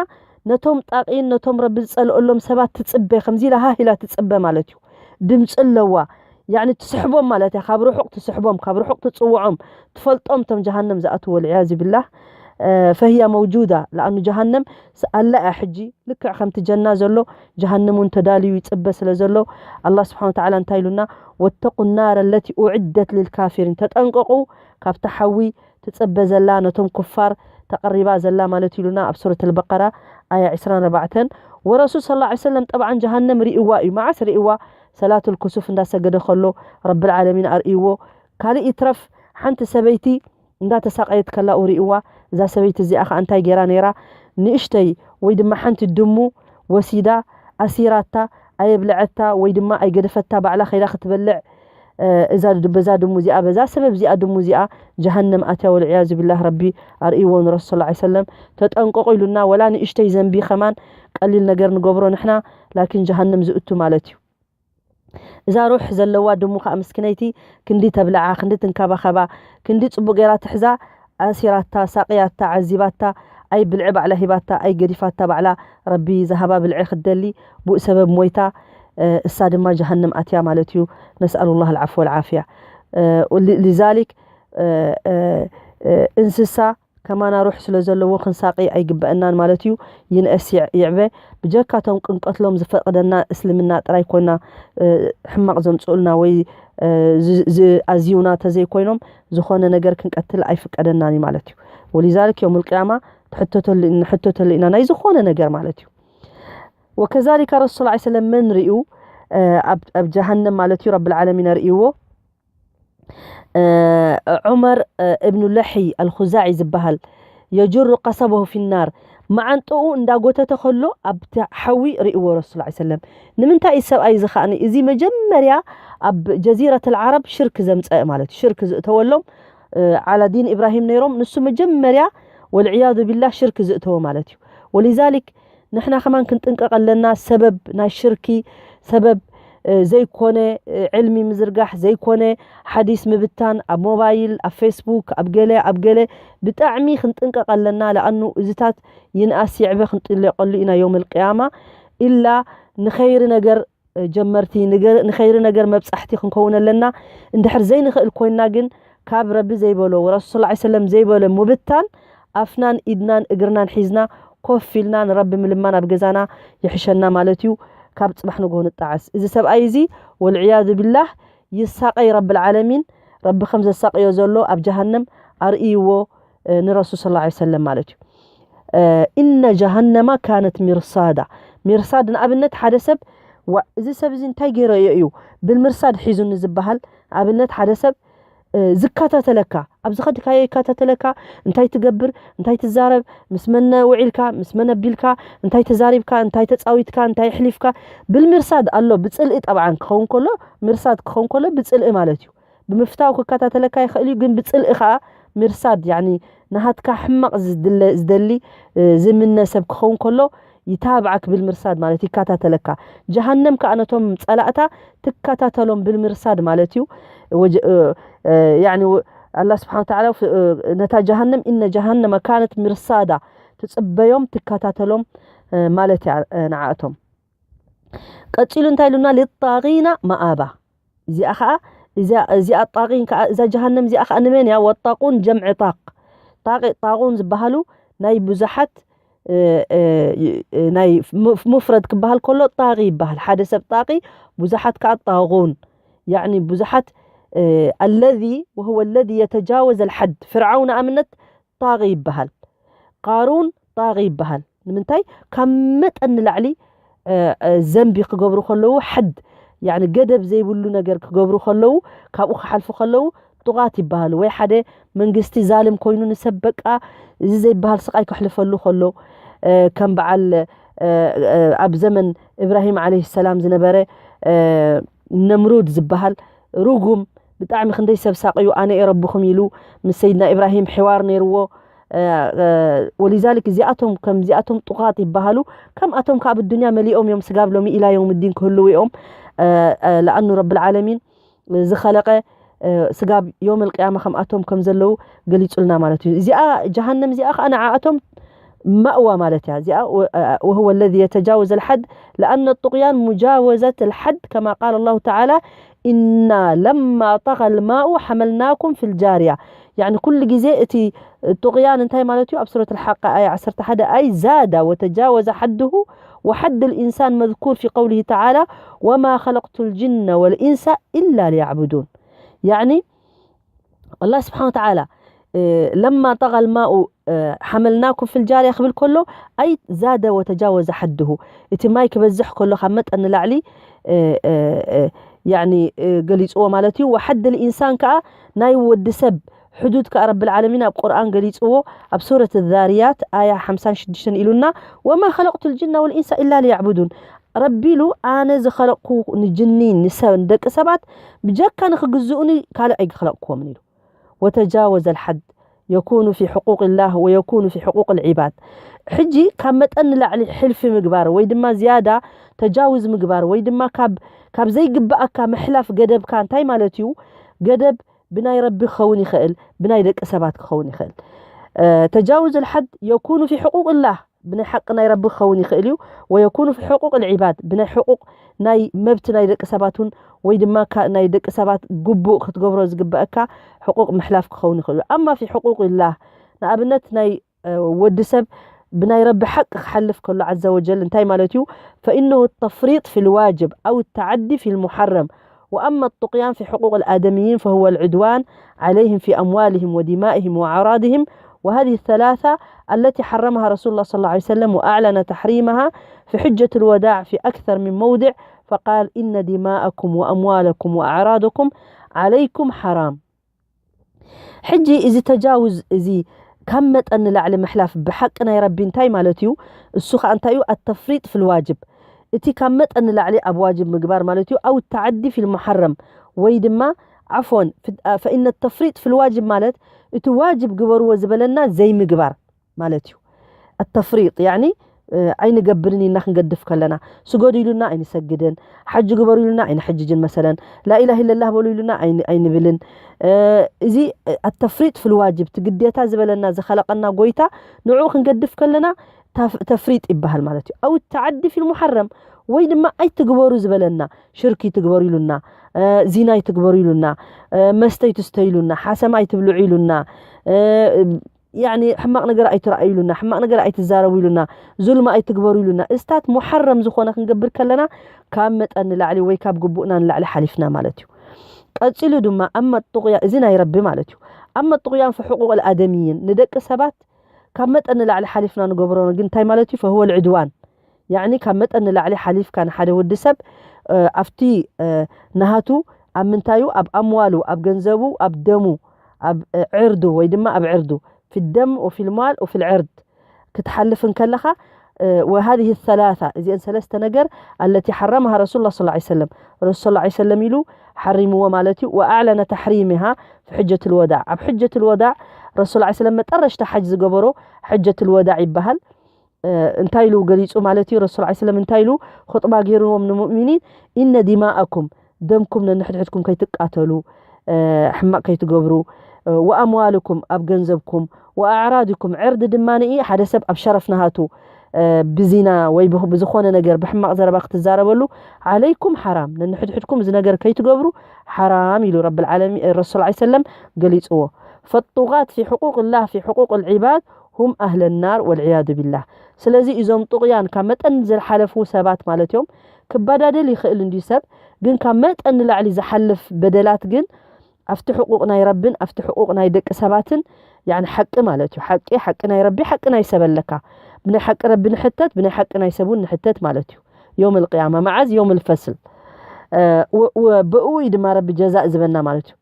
ነቶም ጣቂን ነቶም ረቢ ዝፀልኦሎም ሰባት ትፅበ ከምዚ ኢላ ሃህ ኢላ ትፅበ ማለት እዩ ድምፂ ኣለዋ يعني ትስሕቦም ማለት እያ ካብ ርሑቕ ትስሕቦም ካብ ርሑቕ ትፅውዖም ትፈልጦም እቶም ጀሃነም ዝኣትዎ والعياذ بالله فهي موجودة لأنه جهنم ኣላ እያ ሕጂ ልክዕ ከምቲ ጀና ዘሎ ጀሃነም እውን ተዳልዩ ይፅበ ስለ ዘሎ ኣላ ስብሓን ወተዓላ እንታይ ኢሉና واتقوا النار التي أعدت للكافرين ተጠንቀቑ ካብቲ ሓዊ ትፅበ ዘላ ነቶም ኩፋር ተቐሪባ ዘላ ማለት ኢሉና ኣብ ሱረት ኣልበቀራ ኣያ ዕስራን ኣርባዕተን ወረሱል ስለ ላ ሰለም ጠብዓን ጀሃነም ርእይዋ እዩ መዓስ ርእይዋ ሰላቱል ኩሱፍ እንዳሰገደ ከሎ ረብል ዓለሚን ኣርእይዎ። ካልእ ይትረፍ ሓንቲ ሰበይቲ እንዳተሳቀየት ከላ ርእይዋ። እዛ ሰበይቲ እዚኣ ከኣ እንታይ ገይራ ነይራ? ንእሽተይ ወይ ድማ ሓንቲ ድሙ ወሲዳ ኣሲራታ፣ ኣየብልዐታ ወይ ድማ ኣይገደፈታ፣ ባዕላ ከይዳ ክትበልዕ፣ እ፣ እዛ ድ-፣ በዛ ድሙ እዚኣ፣ በዛ ሰበብ እዚኣ ድሙ እዚኣ ጀሃነም ኣትያ። ወልዕያዙ ቢላህ፣ ረቢ ኣርእይዎ ንረሱል ሰለላሁ ዐለይሂ ወሰለም። ተጠንቀቁ ኢሉና። ወላ ንእሽተይ ዘንቢ ከማን ቀሊል ነገር ንገብሮ ንሕና፣ ላኪን ጀሃነም ዝእቱ ማለት እዩ። እዛ ሩሕ ዘለዋ ድሙ ከኣ ምስኪነይቲ ክንዲ ተብልዓ፣ ክንዲ ትንከባኸባ፣ ክንዲ ጽቡቅ ገይራ ትሕዛ፣ ኣሲራታ፣ ሳቅያታ፣ ዓዚባታ፣ ኣይ ብልዒ ባዕላ ሂባታ፣ ኣይ ገዲፋታ ባዕላ ረቢ ዝሃባ ብልዒ ክትደሊ፣ ብኡ ሰበብ ሞይታ፣ እ፣ እሳ ድማ ጀሃነም ኣትያ ማለት እዩ። ነስኣሉላህ ኣልዓፍወ ወልዓፍያ። እ፣ ሊ-፣ ሊዛሊክ፣ እ፣ እ፣ እ፣ እንስሳ ከማና ሩሕ ስለ ዘለዎ ክንሳቂ ኣይግበአናን ማለት እዩ። ይንእስ ይዕ-፣ ይዕበ፣ ብጀካ እቶም ክንቀትሎም ዝፈቅደና እስልምና ጥራይ ኮይና፣ እ፣ ሕማቅ ዘምጽኡልና ወይ፣ እ፣ ዝ-፣ ዝኣዝዩና ተዘይኮይኖም፣ ዝኾነ ነገር ክንቀትል ኣይፍቀደናን እዩ ማለት እዩ። ወሊዛሊክ የውሙል ቅያማ ትሕተተሉ፣ ንሕተተሉ ኢና ናይ ዝኾነ ነገር ማለት እዩ። ወከዛሊካ ረሱል ሰለላሁ ዐለይሂ ወሰለም መን ርእዩ፣ እ፣ ኣብ፣ ኣብ ጀሃነም ማለት እዩ፣ ረብል ዓለሚን ኣርእይዎ። እ፣ ዑመር፣ እ፣ እብኑ ለሒ ኣልኹዛዒ ዝበሃል፣ የጅሩ ቀሰበሁ ፊናር፣ መዓንጥኡ እንዳጎተተ ከሎ ኣብቲ ሓዊ ርእይዎ ረሱል ሰለላሁ ዐለይሂ ወሰለም። ንምንታይ እዩ ሰብኣይ እዚ ከኣኒ? እዚ መጀመርያ ኣብ ጀዚረት ኣልዓረብ ሽርክ ዘምጸአ ማለት እዩ። ሽርክ ዝእተወሎም፣ እ፣ ዓላ ዲን ኢብራሂም ነይሮም። ንሱ መጀመርያ ወልዕያዙ ቢላህ ሽርክ ዝእተወ ማለት እዩ። ወሊዛሊክ ንሕና ከማን ክንጥንቀቕ ኣለና። ሰበብ ናይ ሽርኪ፣ ሰበብ፣ እ፣ ዘይኮነ፣ እ፣ ዕልሚ ምዝርጋሕ፣ ዘይኮነ ሓዲስ ምብታን፣ ኣብ ሞባይል፣ ኣብ ፌስቡክ፣ ኣብ ገለ፣ ኣብ ገለ ብጣዕሚ ክንጥንቀቕ ኣለና። ለኣኑ እዚታት ይንኣስ ይዕበ ክንጥንቀቐሉ ኢና የውመል ቅያማ። ኢላ ንኸይሪ ነገር፣ እ፣ ጀመርቲ፣ ንገ-፣ ንኸይሪ ነገር መብጻሕቲ ክንከውን ኣለና። እንድሕር ዘይንኽእል ኮይንና ግን ካብ ረቢ ዘይበሎ፣ ወረሱል ሰለላሁ ዐለይሂ ወሰለም ዘይበሎ ምብታን ኣፍናን ኢድናን እግርናን ሒዝና ኮፍ ኢልና ንረቢ ምልማን ኣብ ገዛና ይሕሸና ማለት እዩ። ካብ ጽባሕ ንግሆ ንጣዓስ። እዚ ሰብኣይ እዚ ወልዕያዙ ቢላህ ይሳቀይ ረብል ዓለሚን፣ ረቢ ከም ዘሳቀዮ ዘሎ ኣብ ጀሃነም ኣርእይዎ፣ እ፣ ንረሱል ሰለላሁ ዐለይሂ ወሰለም ማለት እዩ። እ፣ ኢነ ጀሃነማ ካነት ሚርሳዳ። ሚርሳድ ንኣብነት ሓደ ሰብ፣ ዋ፣ እዚ ሰብ እዚ እንታይ ገይረዮ እዩ ብልምርሳድ ሒዙኒ ዝበሃል፣ ንኣብነት ሓደ ሰብ፣ እ፣ ዝከታተለካ፣ ኣብ ዝኸድካዮ ይከታተለካ፣ እንታይ ትገብር፣ እንታይ ትዛረብ፣ ምስ መን ውዒልካ፣ ምስ መን ኣቢልካ፣ እንታይ ተዛሪብካ፣ እንታይ ተጻዊትካ፣ እንታይ ኣሕሊፍካ፣ ብልምርሳድ ኣሎ። ብጽልኢ ጠብዓን ክኸውን ከሎ፣ ምርሳድ ክኸውን ከሎ ብጽልኢ ማለት እዩ። ብምፍታው ክከታተለካ ይኽእል እዩ፣ ግን ብጽልኢ ከኣ ምርሳድ፣ ያኒ ናሃትካ ሕማቕ ዝድለ-፣ ዝደሊ፣ እ፣ ዝምነ ሰብ ክኸውን ከሎ ይታብዓክ ብልምርሳድ ማለት ይከታተለካ። ጀሃነም ከኣ ነቶም ጸላእታ ትከታተሎም ብልምርሳድ ማለት እዩ። ወጀ-፣ እ፣ እ፣ ያኒ ወ-፣ ኣላህ ስብሓን ወተዓላ ፍ-፣ እ፣ ነታ ጀሃነም፣ ኢነ ጀሃነመ ካነት ምርሳዳ፣ ትጽበዮም፣ ትከታተሎም፣ እ፣ ማለት እያ፣ እ፣ ንዓኣቶም። ቀጺሉ እንታይ ኢሉና? ሊጣጊና መኣባ። እዚኣ ኸኣ፣ እዚኣ፣ እዚኣ ጣጊን ከኣ፣ እዛ ጀሃነም እዚኣ ኸኣ ንመን እያ? ወጣቁን ጀምዒ ጣቅ። ጣቂ፣ ጣቁን ዝበሃሉ ናይ ብዙሓት፣ እ፣ እ፣ እ፣ ናይ ሙ-፣ ሙፍረድ ክበሃል ከሎ ጣቂ ይበሃል። ሓደ ሰብ ጣቂ፣ ብዙሓት ከኣ ጣጉን። ያዕኒ ብዙሓት፣ እ፣ ኣለዚ ወሁወ ለዚ የተጃወዘ ልሐድ። ፍርዓውን ንኣብነት ጣቂ ይበሃል። ቃሩን ጣቂ ይበሃል። ንምንታይ? ካብ መጠን ንላዕሊ፣ እ፣ እ፣ ዘንቢ ክገብሩ ከለዉ፣ ሐድ፣ ያዕኒ ገደብ ዘይብሉ ነገር ክገብሩ ከለዉ፣ ካብኡ ክሓልፉ ከለዉ ጥቓት ይበሃሉ። ወይ ሓደ መንግስቲ ዛልም ኮይኑ ንሰብ በቃ እዚ ዘይበሃል ስቓይ ከሕልፈሉ ከሎ፣ እ፣ ከም በዓል፣ እ፣ እ፣ ኣብ ዘመን እብራሂም ዓለይሂ ሰላም ዝነበረ፣ እ፣ ነምሩድ ዝበሃል ርጉም፣ ብጣዕሚ ክንደይ ሰብ ሳቕዩ፣ ኣነ እየ ረብኹም ኢሉ ምስ ሰይድና ኢብራሂም ሕዋር ነይርዎ። እ፣ እ፣ ወሊዛሊክ እዚኣቶም ከም እዚኣቶም ጥቓት ይበሃሉ። ከምኣቶም ከኣ ኣብ ዱንያ መሊኦም እዮም፣ ስጋብ ሎሚ ኢላ የውም ዲን ክህልዉ እዮም። እ፣ እ፣ ለኣኑ ረብል ዓለሚን ዝኸለቐ፣ እ፣ ስጋብ የውመል ቅያማ ከምኣቶም ከም ዘለዉ ገሊጹልና ማለት እዩ። እዚኣ ጀሃነም እዚኣ ከኣ ንዓኣቶም ማእዋ ማለት እያ። እዚኣ ወ-፣ እ፣ وهو الذي يتجاوز الحد لأن الطغيان مجاوزة الحد كما قال الله تعالى إنا لما طغى الماء حملناكم في الجارية። ያዕኒ ኩሉ ግዜ እቲ ጡቕያን እንታይ ማለት እዩ? ኣብ ሱረት ኣልሓቃ ኣያ ዓሰርተ ሓደ ኣይ ዛዳ ወተጃወዘ ሓድሁ ወሓድ ልኢንሳን መዝኩር ፊ ቀውሊሂ ተዓላ ወማ ኸለቅቱ ልጅነ ወልኢንሳ ኢላ ሊያዕቡዱን። ያዕኒ ኣላህ ስብሓን ወተዓላ ለማ ጠጋ ልማኡ ሓመልናኩም ፊል ጃርያ ክብል ከሎ ኣይ ዛደ ወተጃወዘ ሓድሁ፣ እቲ ማይ ክበዝሕ ከሎ ካብ መጠን ንላዕሊ ገሊፅዎ ማለት እዩ። ወሓድ ልኢንሳን ከዓ ናይ ወዲ ሰብ ሕዱድ ከዓ ረብል ዓለሚን ኣብ ቁርኣን ገሊፅዎ። ኣብ ሱረት ዛርያት ኣያ ሓምሳን ሽዱሽተን ኢሉና፣ ወማ ከለቅቱ ልጅና ወልኢንሳ ኢላ ሊያዕቡዱን። ረቢ ኢሉ ኣነ ዝኸለቕኩ ንጅኒ ንሰብ ንደቂ ሰባት ብጀካ ንክግዝኡኒ ካልእ ኣይክኸለቕክዎምን ኢሉ። ወተጃወዘ ልሓድ የኩኑ ፊ ሕቁቅ ላህ ወየኩኑ ፊ ሕቁቅ ልዒባድ። ሕጂ ካብ መጠን ንላዕሊ ሕልፊ ምግባር ወይ ድማ ዝያዳ ተጃውዝ ምግባር ወይ ድማ ካብ ካብ ዘይግባኣካ ምሕላፍ ገደብካ እንታይ ማለት እዩ? ገደብ ብናይ ረቢ ክኸውን ይኽእል፣ ብናይ ደቂ ሰባት ክኸውን ይኽእል። ተጃውዝ ልሓድ የኩኑ ፊ ሕቁቅ ላህ ብናይ ሓቂ ናይ ረቢ ክኸውን ይኽእል እዩ። ወየኩኑ ፊ ሕቁቅ ልዒባድ ብናይ ሕቁቅ ናይ መብቲ ናይ ደቂ ሰባት እውን ወይ ድማ ናይ ደቂ ሰባት ግቡእ ክትገብሮ ዝግበአካ ሕቁቅ ምሕላፍ ክኸውን ይኽእል እዩ። ኣማ ፊ ሕቁቅ ላህ ንኣብነት ናይ ወዲ ሰብ ብናይ ረቢ ሓቂ ክሓልፍ ከሎ ዓዘ ወጀል እንታይ ማለት እዩ? ፈኢነሁ ተፍሪጥ ፊ ልዋጅብ ኣው ተዓዲ ፊ ልሙሓረም ወኣማ ጡቅያን ፊ ሕቁቅ ልኣደምይን ፈሁወ ልዕድዋን ዓለይህም ፊ ኣምዋልህም ወዲማእህም ወኣዕራድህም وهذه الثلاثة التي حرمها رسول الله صلى الله عليه وسلم وأعلن تحريمها في حجة الوداع في أكثر من موضع فقال إن دماءكم وأموالكم وأعراضكم عليكم حرام. ሕጂ እዚ ተጃውዝ እዚ ካብ መጠን ንላዕሊ ምሕላፍ ብሓቂ ናይ ረቢ እንታይ ማለት እዩ? እሱ ከዓ እንታይ እዩ? ኣተፍሪጥ ፊ ልዋጅብ፣ እቲ ካብ መጠን ንላዕሊ ኣብ ዋጅብ ምግባር ማለት እዩ። ኣው ተዓዲ ፊ ልሙሓረም ወይ ድማ ዓፎን ፈኢነ ተፍሪጥ ፊ ልዋጅብ ማለት እቲ ዋጅብ ግበርዎ ዝበለና ዘይምግባር ማለት እዩ። ኣተፍሪጥ ያኒ ኣይንገብርን ኢልና ክንገድፍ ከለና፣ ስገዱ ኢሉና ኣይንሰግድን፣ ሓጂ ግበሩ ኢሉና ኣይንሕጅጅን፣ መሰለን ላኢላህ ኢለላህ በሉ ኢሉና ኣይንብልን። እዚ ኣተፍሪጥ ፊ ልዋጅብ እቲ ግዴታ ዝበለና ዝኸለቐና ጎይታ ንዑ ክንገድፍ ከለና ተፍሪጥ ይበሃል ማለት እዩ። ኣው ተዓዲ ፊ ልሙሓረም ወይ ድማ ኣይትግበሩ ዝበለና፣ ሽርኪ ትግበሩ ኢሉና፣ ዚና ኣይትግበሩ ኢሉና፣ መስተ ኣይትስተዩ ኢሉና፣ ሓሰማ ኣይትብልዑ ኢሉና፣ ያኒ ሕማቕ ነገር ኣይትረኣዩ ኢሉና፣ ሕማቕ ነገር ኣይትዛረቡ ኢሉና፣ ዙልሚ ኣይትግበሩ ኢሉና። እስታት ሙሓረም ዝኾነ ክንገብር ከለና ካብ መጠን ንላዕሊ ወይ ካብ ግቡእና ንላዕሊ ሓሊፍና ማለት እዩ። ቀፂሉ ድማ ኣማ ጡቅያ፣ እዚ ናይ ረቢ ማለት እዩ። ኣማ ጡቅያን ፊ ሕቁቅ ልኣደምይን ንደቂ ሰባት ካብ መጠን ንላዕሊ ሓሊፍና ንገብሮ ግን እንታይ ማለት እዩ? ፈህወ ልዕድዋን ያኒ ካብ መጠን ንላዕሊ ሓሊፍካ ንሓደ ወዲ ሰብ ኣብቲ ናሃቱ ኣብ ምንታዩ ኣብ ኣምዋሉ ኣብ ገንዘቡ ኣብ ደሙ ኣብ ዕርዱ ወይ ድማ ኣብ ዕርዱ ፊ ደም ወፊ ልማል ወፊ ልዕርድ ክትሓልፍ እንከለኻ وهذه الثلاثة እዚአን ሰለስተ ነገር التي حرمها رسول الله صلى الله عليه وسلم ረሱል صلى الله عليه وسلم ኢሉ ሓሪምዎ ማለት እዩ። وأعلن تحريمها في حجة الوداع ኣብ ሕጀት ልወዳዕ ረሱል صلى الله عليه وسلم መጠረሽታ ሓጅ ዝገበሮ ሕጀት ልወዳዕ ይበሃል። እንታይ ኢሉ ገሊጹ ማለት እዩ? ረሱል ዓ ሰለም እንታይ ኢሉ ኹጥባ ገይርዎም ንሙእሚኒን? ኢነ ዲማኣኩም ደምኩም ነንሕድሕድኩም ከይትቃተሉ ሕማቕ ከይትገብሩ ወኣምዋልኩም ኣብ ገንዘብኩም ወኣዕራድኩም ዕርዲ ድማ ንኢ ሓደ ሰብ ኣብ ሸረፍ ናሃቱ ብዚና ወይ ብዝኾነ ነገር ብሕማቕ ዘረባ ክትዛረበሉ ዓለይኩም ሓራም ነንሕድሕድኩም እዚ ነገር ከይትገብሩ ሓራም ኢሉ ረብል ዓለሚን ረሱል ዓ ሰለም ገሊጽዎ። ፈጡጋት ፊ ሕቁቅ ላህ ፊ ሕቁቅ ልዒባድ ሁም ኣህለ ናር ወልዕያዱ ቢላህ። ስለዚ እዞም ጥቕያን ካብ መጠን ዝሓለፉ ሰባት ማለት እዮም። ክበዳደል ይኽእል እንድዩ ሰብ ግን ካብ መጠን ንላዕሊ ዝሓልፍ በደላት ግን ኣብቲ ሕቁቕ ናይ ረብን ኣብቲ ሕቁቕ ናይ ደቂ ሰባትን ያኒ ሓቂ ማለት እዩ። ሓቂ ሓቂ ናይ ረቢ ሓቂ ናይ ሰብ ኣለካ። ብናይ ሓቂ ረቢ ንሕተት ብናይ ሓቂ ናይ ሰብ እውን ንሕተት ማለት እዩ። ዮም ልቅያማ መዓዝ ዮም ልፈስል ብኡ እዩ ድማ ረቢ ጀዛእ ዝበና ማለት እዩ።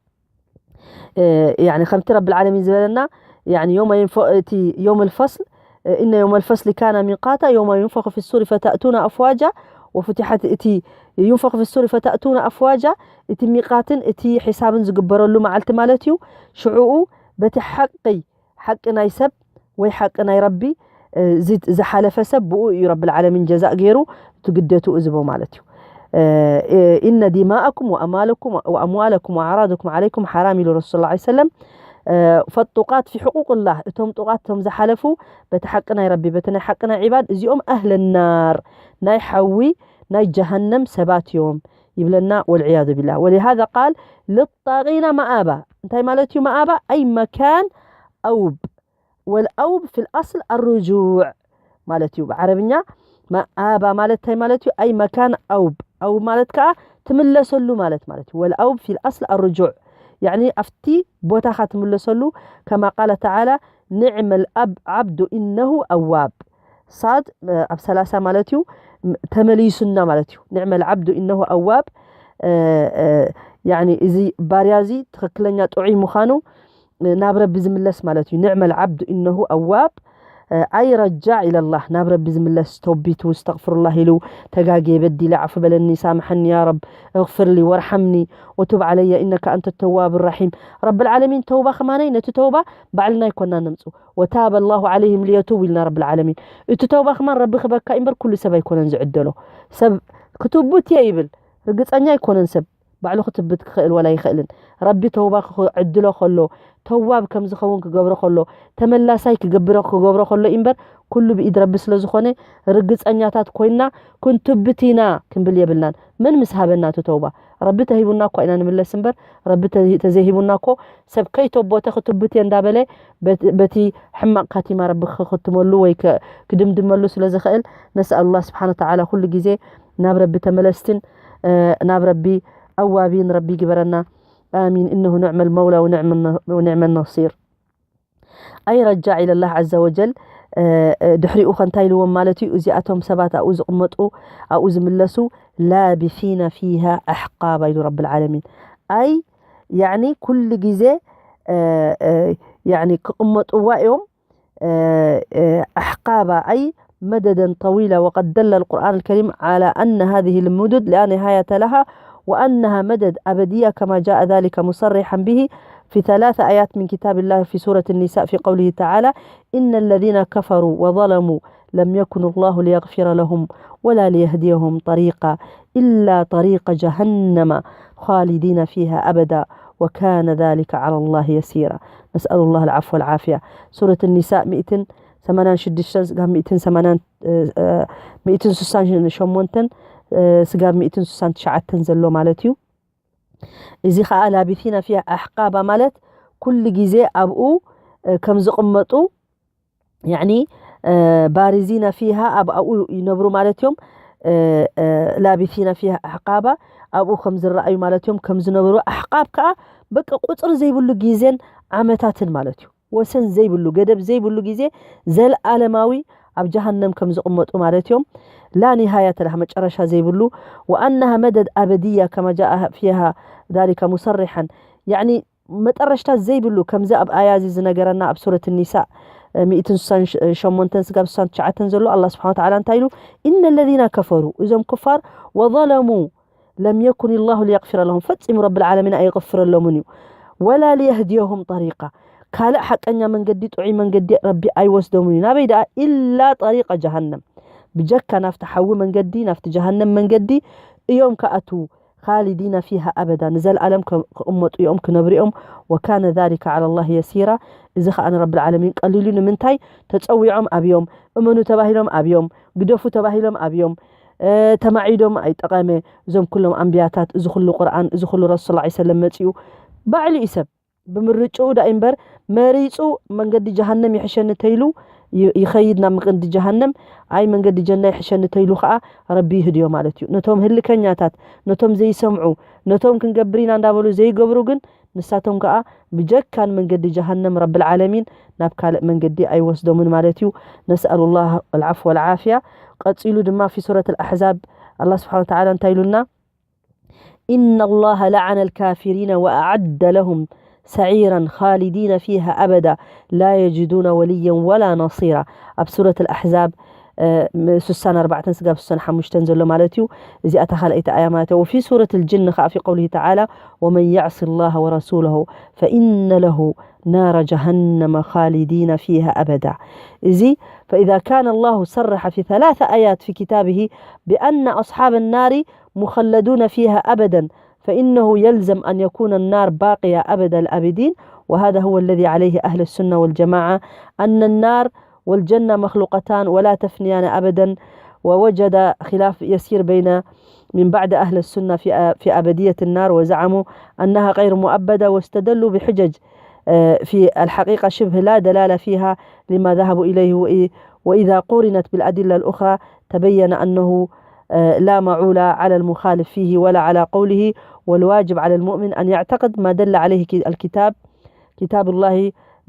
ያኒ ከምቲ ረብል ዓለሚን ዝበለና ያኒ ዮም እቲ ዮም ልፈስል إن يوم الفصل كان ميقاتا يوم ينفخ في الصور فتأتون أفواجا وفتحت እቲ ينفخ في الصور فتأتون أفواجا እቲ ሚቃትን እቲ ሒሳብን ዝግበረሉ መዓልቲ ማለት እዩ። ሽዑኡ በቲ ሓቂ ሓቂ ናይ ሰብ ወይ ሓቂ ናይ ረቢ ዝሓለፈ ሰብ ብኡ እዩ ረብል ዓለሚን ጀዛእ ገይሩ ትግደቱ እዝቦ ማለት እዩ። إن دماءكم وأموالكم وأموالكم وأعراضكم عليكم حرام ኢሉ ረሱል صلى الله عليه وسلم። ፈጡቃት ፊ ሕቁቅ ላህ እቶም ጡቃት እቶም ዝሓለፉ በቲ ሓቂ ናይ ረቢ በቲ ናይ ሓቂ ናይ ዒባድ እዚኦም ኣህለ ናር ናይ ሓዊ ናይ ጀሃነም ሰባት እዮም ይብለና። ወልዕያዙ ቢላህ ولهذا قال للطاغين مآبا እንታይ ማለት እዩ? መኣባ ኣይ መካን ኣውብ ወልኣውብ ፊ ልኣስል ኣሩጁዕ ማለት እዩ ብዓረብኛ። መኣባ ማለት እንታይ ማለት እዩ? ኣይ መካን ኣውብ ኣውብ ማለት ከዓ ትምለሰሉ ማለት ማለት እዩ። ወልኣውብ ፊ ልኣስል ኣሩጁዕ ያኒ ኣብቲ ቦታኻ ትምለሰሉ። ከማ ቃለ ተዓላ ንዕመል ኣብ ዓብዱ ኢነሁ ኣዋብ። ሳድ ኣብ ሰላሳ ማለት እዩ። ተመሊሱና ማለት እዩ። ንዕመል ዓብዱ ኢነሁ ኣዋብ። ያኒ እዚ ባርያ እዚ ትኽክለኛ ጥዑይ ምዃኑ ናብ ረቢ ዝምለስ ማለት እዩ። ንዕመል ዓብዱ ኢነሁ ኣዋብ። ኣይ ረጃዕ ኢለላህ፣ ናብ ረቢ ዝምለስ፣ ተውቢቱ፣ እስተግፍሩላህ ኢሉ፣ ተጋጌ በዲለ ዓፉ በለኒ ሳምሐኒ ያ ረብ፣ እግፍርሊ ወርሐምኒ ወቱብ ዓለየ ኢነካ ኣንተ ተዋብ ራሒም። ረብል ዓለሚን ተውባ ከማነይ ነቲ ተውባ ባዕልና ኣይኮና ነምፁ። ወታበ ላሁ ዓለይህም ሊየቱቡ ኢልና ረብል ዓለሚን። እቲ ተውባ ከማን ረቢ ክበካ እምበር ኩሉ ሰብ ኣይኮነን ዝዕደሎ። ሰብ ክትቡት እየ ይብል፣ ርግፀኛ ኣይኮነን ሰብ ባዕሉ ክትብት ክኽእል ወላ ይኽእልን። ረቢ ተውባ ክዕድሎ ከሎ፣ ተዋብ ከም ዝኸውን ክገብሮ ከሎ፣ ተመላሳይ ክገብሮ ከሎ እምበር ኩሉ ብኢድ ረቢ ስለ ዝኾነ ርግፀኛታት ኮይና ክንትብት ኢና ክንብል የብልናን። መን ምስ ሃበና እቲ ተውባ? ረቢ ተሂቡና እኳ ኢና ንምለስ እምበር ረቢ ተዘይሂቡና እኮ ሰብ ከይተቦተ ክትብት እየ እንዳበለ በቲ ሕማቕ ካቲማ ረቢ ክኽትመሉ ወይ ክድምድመሉ ስለ ዝኽእል ነስኣሉላ ስብሓን ተዓላ ኩሉ ግዜ ናብ ረቢ ተመለስትን ናብ ረቢ ኣዋቢን ረቢ ግበረና። ኣሚን። እነሁ ንዕመል መውላ ወንዕመ ነሲር። ኣይ ረጃዕ ኢለላህ ዓዘ ወጀል። ድሕሪኡ ከ እንታይ ኢልዎም ማለት እዩ? እዚኣቶም ሰባት ኣብኡ ዝቕመጡ ኣብኡ ዝምለሱ ላቢሲነ ፊሃ ኣሕቃባ ኢሉ ረብል ዓለሚን። ኣይ ያኒ ኩሉ ግዜ ያኒ ክቕመጥዋ እዮም። ኣሕቃባ ኣይ መደደን ጠዊላ። ወቀድ ደለ ልቁርኣን ልከሪም ዓላ ኣነ ሃዚህ ልሙዱድ ላ ንሃየተ ለሃ ወኣነሃ መደድ ኣበድያ ከማ ጃአ ዛሊከ ሙሰሪሐን ብሂ في ثلاث آيات من كتاب الله في سورة النساء في قوله تعالى إن الذين كفروا وظلموا لم يكن الله ليغفر لهم ولا ليهديهم طريقا إلا طريق جهنم خالدين فيها أبدا وكان ذلك على الله يسيرا. نسأل الله العفو والعافية. سورة النساء مئة ثمانية وستين ስጋብ ሚእትን ሰማንያን ሚእትን ስሳን ሸሞንተን ስጋብ ሚእትን ስሳን ትሽዓተን ዘሎ ማለት እዩ። እዚ ከዓ ላቢሲነ ፊሃ ኣሕቃባ ማለት ኩሉ ግዜ ኣብኡ ከም ዝቕመጡ ያኒ ባሪዚነ ፊሃ ኣብ ኣብኡ ይነብሩ ማለት እዮም። ላቢሲነ ፊሃ ኣሕቃባ ኣብኡ ከም ዝረኣዩ ማለት እዮም። ከም ዝነበሩ ኣሕቃብ ከዓ በቃ ቁፅሪ ዘይብሉ ግዜን ዓመታትን ማለት እዩ። ወሰን ዘይብሉ ገደብ ዘይብሉ ግዜ ዘለኣለማዊ ኣብ ጀሃነም ከም ዝቕመጡ ማለት እዮም። ላ ኒሃያተ ለሃ መጨረሻ ዘይብሉ ወኣነሃ መደድ ኣበድያ ከማ ጃአ ፊሃ ዛሊከ ሙሰሪሐን ያኒ መጠረሽታ ዘይብሉ ከምዚ ኣብ ኣያ እዚ ዝነገረና ኣብ ሱረት ኒሳ ሚእትን ስሳን ሸሞንተን ስጋብ ስሳን ትሽዓተን ዘሎ ኣላ ስብሓን ወተዓላ እንታይ ኢሉ? ኢነ ለዚነ ከፈሩ እዞም ክፋር ወዘለሙ ለም የኩን ላሁ ሊየግፊረ ለሁም ፈጺሙ ረብል ዓለሚን ኣይቕፍረሎምን እዩ። ወላ ሊየህድየሁም ጠሪቃ ካልእ ሓቀኛ መንገዲ ጥዑይ መንገዲ ረቢ ኣይወስዶምን እዩ። ናበይ ደኣ? ኢላ ጠሪቀ ጀሃነም ብጀካ ናብቲ ሓዊ መንገዲ ናብቲ ጀሃነም መንገዲ እዮም ክኣትዉ። ካሊዲነ ፊሃ ኣበዳ ንዘለኣለም ክቕመጡ እዮም ክነብሩ እዮም። ወካነ ዛሊከ ዓላ ላህ የሲራ እዚ ከዓ ንረብል ዓለሚን ቀሊሉ ንምንታይ ተፀዊዖም ኣብዮም እመኑ ተባሂሎም ኣብዮም ግደፉ ተባሂሎም ኣብዮም ተማዒዶም ኣይጠቐመ እዞም ኩሎም ኣንብያታት እዚ ኩሉ ቁርኣን እዚ ኩሉ ረሱል ላ ሰለም መፂኡ ባዕሉ እዩ ሰብ ብምርጭኡ ዳ እምበር መሪፁ መንገዲ ጀሃነም ይሕሸኒ ተይሉ ይኸይድ ናብ መንገዲ ጀሃነም ኣይ መንገዲ ጀና ይሕሸኒ ተይሉ ከዓ ረቢ ይህድዮ ማለት እዩ ነቶም ህልከኛታት ነቶም ዘይሰምዑ ነቶም ክንገብር ኢና እንዳበሉ ዘይገብሩ ግን ንሳቶም ከዓ ብጀካን መንገዲ ጀሃነም ረብል ዓለሚን ናብ ካልእ መንገዲ ኣይወስዶምን ማለት እዩ። ነስኣሉ ላህ ልዓፍ ወልዓፍያ። ቀፂሉ ድማ ፊ ሱረት ልኣሕዛብ ኣላ ስብሓን ወተዓላ እንታይ ኢሉና? إن الله لعن الكافرين وأعد لهم سعيرا خالدين فيها أبدا لا يجدون وليا ولا نصيرا ኣብ ሱረት ኣሕዛብ ስሳን ኣርባዕተን ስጋብ ስሳን ሓሙሽተን ዘሎ ማለት እዩ። እዚኣ እታ ካልኣይቲ ኣያ ማለት እዩ። وفي سورة الجن ከዓ في قوله تعالى ومن يعص الله ورسوله فإن له نار جهنم خالدين فيها أبدا እዚ فإذا كان الله صرح في ثلاث آيات في كتابه بأن أصحاب النار مخلدون فيها أبدا فإنه يلزم أن يكون النار باقية أبد الآبدين وهذا هو الذي عليه أهل السنة والجماعة أن النار والجنة مخلوقتان ولا تفنيان أبدا ووجد خلاف يسير بين من بعد أهل السنة في في أبدية النار وزعموا أنها غير مؤبدة واستدلوا بحجج في الحقيقة شبه لا دلالة فيها لما ذهبوا إليه وإذا قورنت بالأدلة الأخرى تبين أنه لا معول على المخالف فيه ولا على قوله والواجب على المؤمن أن يعتقد ما دل عليه كي- الكتاب، كتاب الله،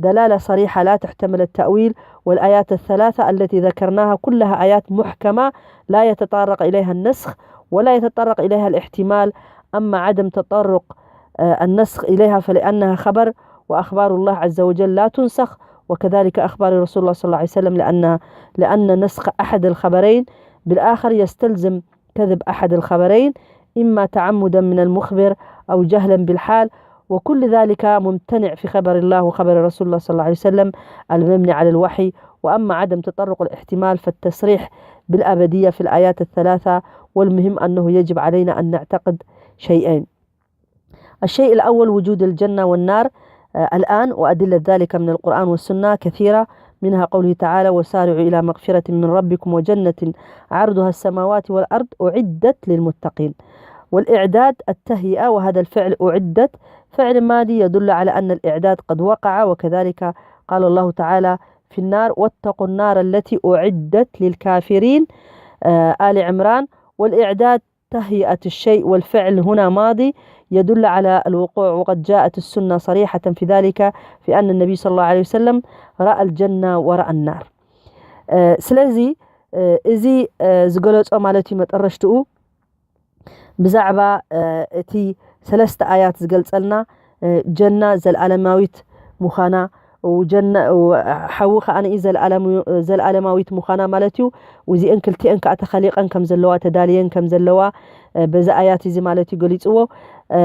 دلالة صريحة لا تحتمل التأويل، والآيات الثلاثة التي ذكرناها كلها آيات محكمة لا يتطرق إليها النسخ ولا يتطرق إليها الاحتمال. أما عدم تطرق، آه، النسخ إليها فلأنها خبر، وأخبار الله عز وجل لا تنسخ، وكذلك أخبار رسول الله صلى الله عليه وسلم، لأن، لأن نسخ أحد الخبرين بالآخر يستلزم كذب أحد الخبرين، إما تعمدا من المخبر أو جهلا بالحال، وكل ذلك ممتنع في خبر الله وخبر رسول الله صلى الله عليه وسلم المبني على الوحي. وأما عدم تطرق الاحتمال فالتصريح بالأبدية في الآيات الثلاثة، والمهم أنه يجب علينا أن نعتقد شيئين. الشيء الأول وجود الجنة والنار، آه، الآن، وأدلة ذلك من القرآن والسنة كثيرة، منها قوله تعالى: "وسارعوا إلى مغفرة من ربكم وجنة عرضها السماوات والأرض أعدت للمتقين". والإعداد التهيئة، وهذا الفعل أعدت فعل ماضي يدل على أن الإعداد قد وقع، وكذلك قال الله تعالى في النار: "واتقوا النار التي أعدت للكافرين". آه، آل عمران. والإعداد تهيئة الشيء، والفعل هنا ماضي يدل على الوقوع، وقد جاءت السنة صريحة في ذلك، في أن النبي صلى الله عليه وسلم رأى الجنة ورأى النار. آه، ስለዚ، آه، እዚ، آه، ዝገለጾ ማለት እዩ መጠረሽትኡ ብዛዕባ፣ آه، እቲ ሰለስተ ኣያት ዝገልጸልና፣ آه፣ ጀና ዘልኣለማዊት ምዃና፣ ወጀነ-፣ ወ-፣ ሓዊ ከኣ ንኢ ዘልኣለሙ-፣ ዘልኣለማዊት ምዃና ማለት እዩ። እዚአን ክልቲአን ከኣ ተኸሊቐን ከም ዘለዋ፣ ተዳልየን ከም ዘለዋ፣ እ፣ በዚ ኣያት እዚ ማለት እዩ ገሊጽዎ። እ፣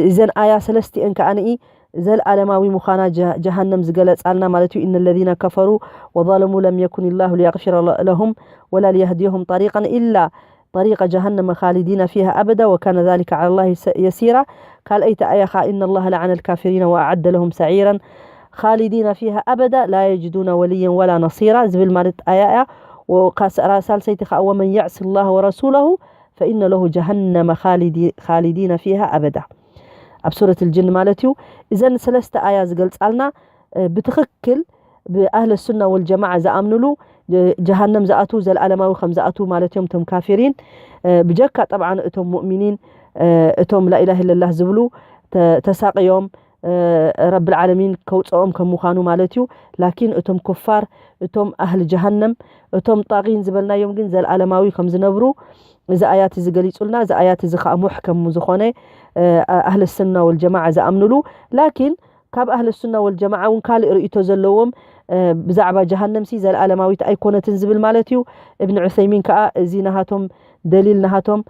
እዘን ኣያ ሰለስቲአን ከኣ ንኢ ዘልኣለማዊ ምዃና ጀ-፣ ጀሃነም ዝገለጻልና ማለት እዩ። "إن الذين كفروا وظلموا لم يكن الله ليغفر ل-، لهم ولا ليهديهم طريقا إلا طريق جهنم خالدين فيها أبدا وكان ذلك على الله س-، يسيرا". ካልኣይቲ ኣያ ኸኣ "إن الله لعن الكافرين وأعد لهم سعيرا خالدين فيها أبدا لا يجدون وليا ولا نصيرا" ዝብል ማለት ኣያ እያ። ወ-፣ ካስ-፣ ራ-፣ ሳልሰይቲ ኸኣ "ومن يعص الله ورسوله فإن له جهنم خالدي-، خالدين فيها أبدا". ኣብ ሱረት الجن ማለት እዩ። እዘን ሰለስተ ኣያ ዝገልጻልና፣ እ፣ ብትኽክል ብኣህለ ሱና ወልጀማዓ ዝኣምንሉ፣ ጀ-፣ ጀሃነም ዝኣትዉ፣ ዘልኣለማዊ ከም ዝኣትዉ ማለት እዮም፣ እቶም ካፊሪን። እ፣ ብጀካ ጠብዓን እቶም ሙእሚኒን፣ እ፣ እቶም ላኢላሃ ኢለላህ ዝብሉ ተ-፣ ተሳቕዮም፣ እ፣ ረብል ዓለሚን ከውፅኦም ከም ምዃኑ ማለት እዩ። ላኪን እቶም ኩፋር፣ እቶም ኣህሊ ጀሃነም፣ እቶም ጣጊን ዝበልናዮም ግን ዘልኣለማዊ ከም ዝነብሩ እዚ ኣያት እዚ ገሊጹልና። እዚ ኣያት እዚ ኸኣ ሙሕከም ዝኾነ፣ እ፣ ኣህለ ሱና ወልጀማዓ ዝኣምንሉ፣ ላኪን ካብ ኣህለ ሱና ወልጀማዓ እውን ካልእ ርእይቶ ዘለዎም፣ እ፣ ብዛዕባ ጀሃነምሲ ዘልኣለማዊት ኣይኮነትን ዝብል ማለት እዩ። እብን ዑሰይሚን ከኣ እዚ ናሃቶም ደሊል ናሃቶም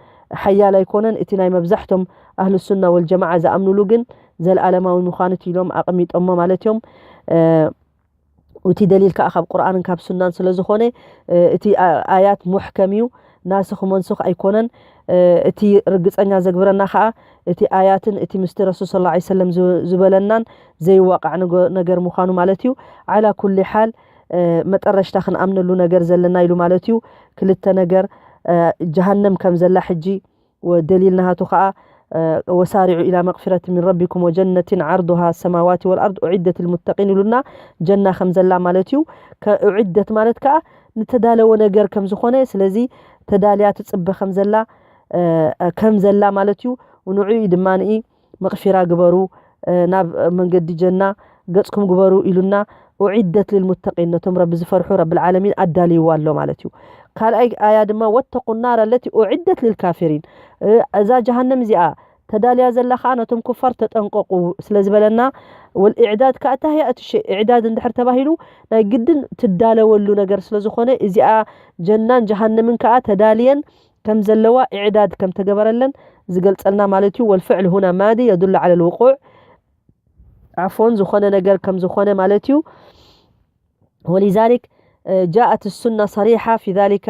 ሓያል ኣይኮነን። እቲ ናይ መብዛሕቶም ኣህሉ ሱና ወልጀማዓ ዝኣምኑሉ ግን ዘልኣለማዊ ምዃኑ እቲ ኢሎም ኣቐሚጦሞ ማለት እዮም። እ፣ እቲ ደሊል ከኣ ካብ ቁርኣንን ካብ ሱናን ስለ ዝኾነ፣ እ፣ እቲ ኣ-፣ ኣያት ሙሕከም እዩ፣ ናስኽ መንሱኽ ኣይኮነን። እ፣ እቲ ርግጸኛ ዘግብረና ከኣ እቲ ኣያትን እቲ ምስቲ ረሱል ሰለላሁ ዐለይሂ ወሰለም ዝ-፣ ዝበለናን ዘይዋቃዕ ነገ-፣ ነገር ምዃኑ ማለት እዩ። ዓላ ኩሊ ሓል፣ እ፣ መጠረሽታ ክንኣምነሉ ነገር ዘለና ኢሉ ማለት እዩ። ክልተ ነገር፣ እ፣ ጀሃነም ከም ዘላ ሕጂ ወደሊል ናሃቱ ከኣ፣ እ፣ "ወሳሪዑ ኢላ መግፊረት ሚን ረቢኩም ወጀነቲን ዓርዱሃ ሰማዋቲ ወልኣርድ ኡዒደት ልልሙተቂን" ኢሉና፣ ጀና ከም ዘላ ማለት እዩ። ከ-፣ ኡዒደት ማለት ከኣ ንተዳለወ ነገር ከም ዝኾነ፣ ስለዚ ተዳልያ ትጽበ ከም ዘላ፣ እ፣ ከም ዘላ ማለት እዩ። ንዑ እዩ ድማ ንኢ መቕፊራ ግበሩ፣ እ፣ ናብ መንገዲ ጀና ገጽኩም ግበሩ ኢሉና፣ ኡዒደት ልልሙተቂን፣ ነቶም ረቢ ዝፈርሑ ረብል ዓለሚን ኣዳልይዋ ኣሎ ማለት እዩ። ካልኣይ ኣያ ድማ፣ "ወተቁ ናር ኣለቲ ኡዒደት ልልካፊሪን", እ፣ እዛ ጀሃነም እዚኣ ተዳልያ ዘላ ከኣ ነቶም ኩፋር ተጠንቀቁ ስለ ዝበለና፣ ወልኢዕዳድ ከኣ ታህያ እቲ ሸ-፣ ኢዕዳድ እንድሕር ተባሂሉ ናይ ግድን ትዳለወሉ ነገር ስለ ዝኾነ፣ እዚኣ ጀናን ጀሃነምን ከኣ ተዳልየን ከም ዘለዋ፣ ኢዕዳድ ከም ተገበረለን ዝገልጸልና ማለት እዩ። ወልፍዕል ሁና ማዲ የዱሉ ዐለ ልውቁዕ፣ ዓፎን ዝኾነ ነገር ከም ዝኾነ ማለት እዩ። ወሊዛሊክ፣ እ፣ ጃአት ሱና ሰሪሓ ፊ ዛሊካ፣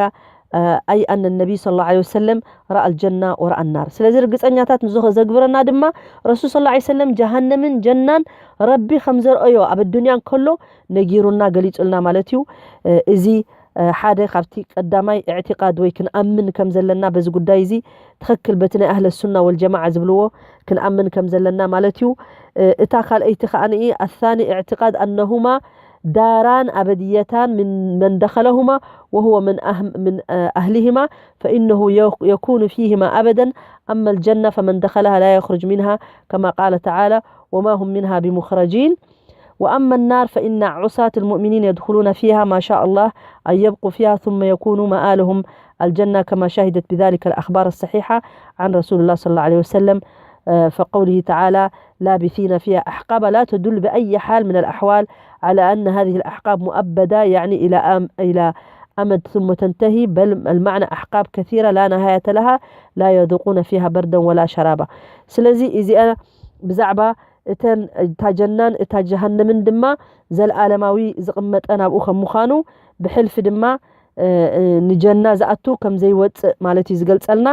እ፣ ኣይ ኣነ ነቢይ ሰለላሁ ዐለይሂ ወሰለም ረአ ልጀና ወረአ ናር። ስለዚ ርግጸኛታት ንዝኾ-፣ ዘግብረና ድማ ረሱል ሰለላሁ ዐለይሂ ወሰለም ጀሃነምን ጀናን ረቢ ከም ዘርአዮ ኣብ ኣዱንያ እንከሎ ነጊሩና፣ ገሊጹልና ማለት እዩ። እ፣ እዚ፣ እ፣ ሓደ ካብቲ ቀዳማይ ኢዕቲቃድ ወይ ክንኣምን ከም ዘለና በዚ ጉዳይ እዚ ትኽክል በቲ ናይ ኣህለ ሱና ወልጀማዓ ዝብልዎ ክንኣምን ከም ዘለና ማለት እዩ። እ፣ እታ ካልኣይቲ ከኣ ንኢ ኣሳኒ ኢዕቲቃድ ኣነሁማ داران أبديتان من من دخلهما وهو من أهم من آه، أهلهما فإنه يك- يكون فيهما أبدا. أما الجنة فمن دخلها لا يخرج منها كما قال تعالى: وما هم منها بمخرجين. وأما النار فإن عصاة المؤمنين يدخلون فيها ما شاء الله أن يبقوا فيها ثم يكون مآلهم الجنة كما شهدت بذلك الأخبار الصحيحة عن رسول الله صلى الله عليه وسلم. آه، فقوله تعالى: لابثين فيها أحقابا لا تدل بأي حال من الأحوال على أن هذه الأحقاب مؤبدة، يعني إلى أم إلى أمد ثم تنتهي، بل المعنى أحقاب كثيرة لا نهاية لها لا يذوقون فيها بردا ولا شرابا. ስለዚ እዚኣ ብዛዕባ እተን እታ ጀናን እታ ጀሃነምን ድማ ዘልኣለማዊ ዝቕመጠ ናብኡ ከም ምዃኑ ብሕልፊ ድማ ንጀና ዝኣቱ ከም ዘይወፅእ ማለት እዩ ዝገልፀልና።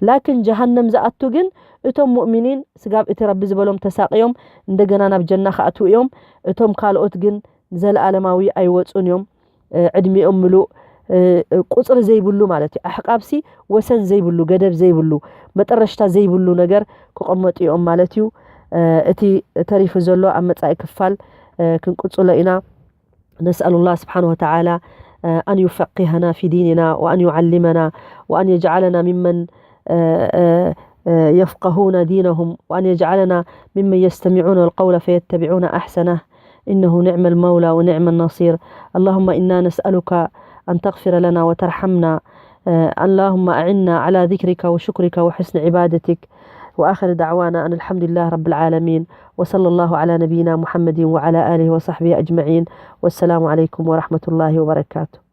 ላኪን ጀሃነም ዝኣቱ ግን እቶም ሙእሚኒን ስጋብ እቲ ረቢ ዝበሎም ተሳቅዮም እንደገና ናብ ጀና ክኣትዉ እዮም። እቶም ካልኦት ግን ንዘለኣለማዊ ኣይወፁን እዮም። ዕድሚኦም ምሉእ ቁፅሪ ዘይብሉ ማለት እዩ። ኣሕቃብሲ ወሰን ዘይብሉ፣ ገደብ ዘይብሉ፣ መጠረሽታ ዘይብሉ ነገር ክቐመጡ እዮም ማለት እዩ። እቲ ተሪፉ ዘሎ ኣብ መፃኢ ክፋል ክንቅፅሎ ኢና። نسأل الله سبحانه وتعالى أن يفقهنا في ديننا وأن يعلمنا وأن يجعلنا ممن يفقهون دينهم وأن يجعلنا ممن يستمعون القول فيتبعون أحسنه. إنه نعم المولى ونعم النصير. اللهم إنا نسألك أن تغفر لنا وترحمنا. اللهم أعنا على ذكرك وشكرك وحسن عبادتك. وآخر دعوانا أن الحمد لله رب العالمين. وصلى الله على نبينا محمد وعلى آله وصحبه أجمعين. والسلام عليكم ورحمة الله وبركاته.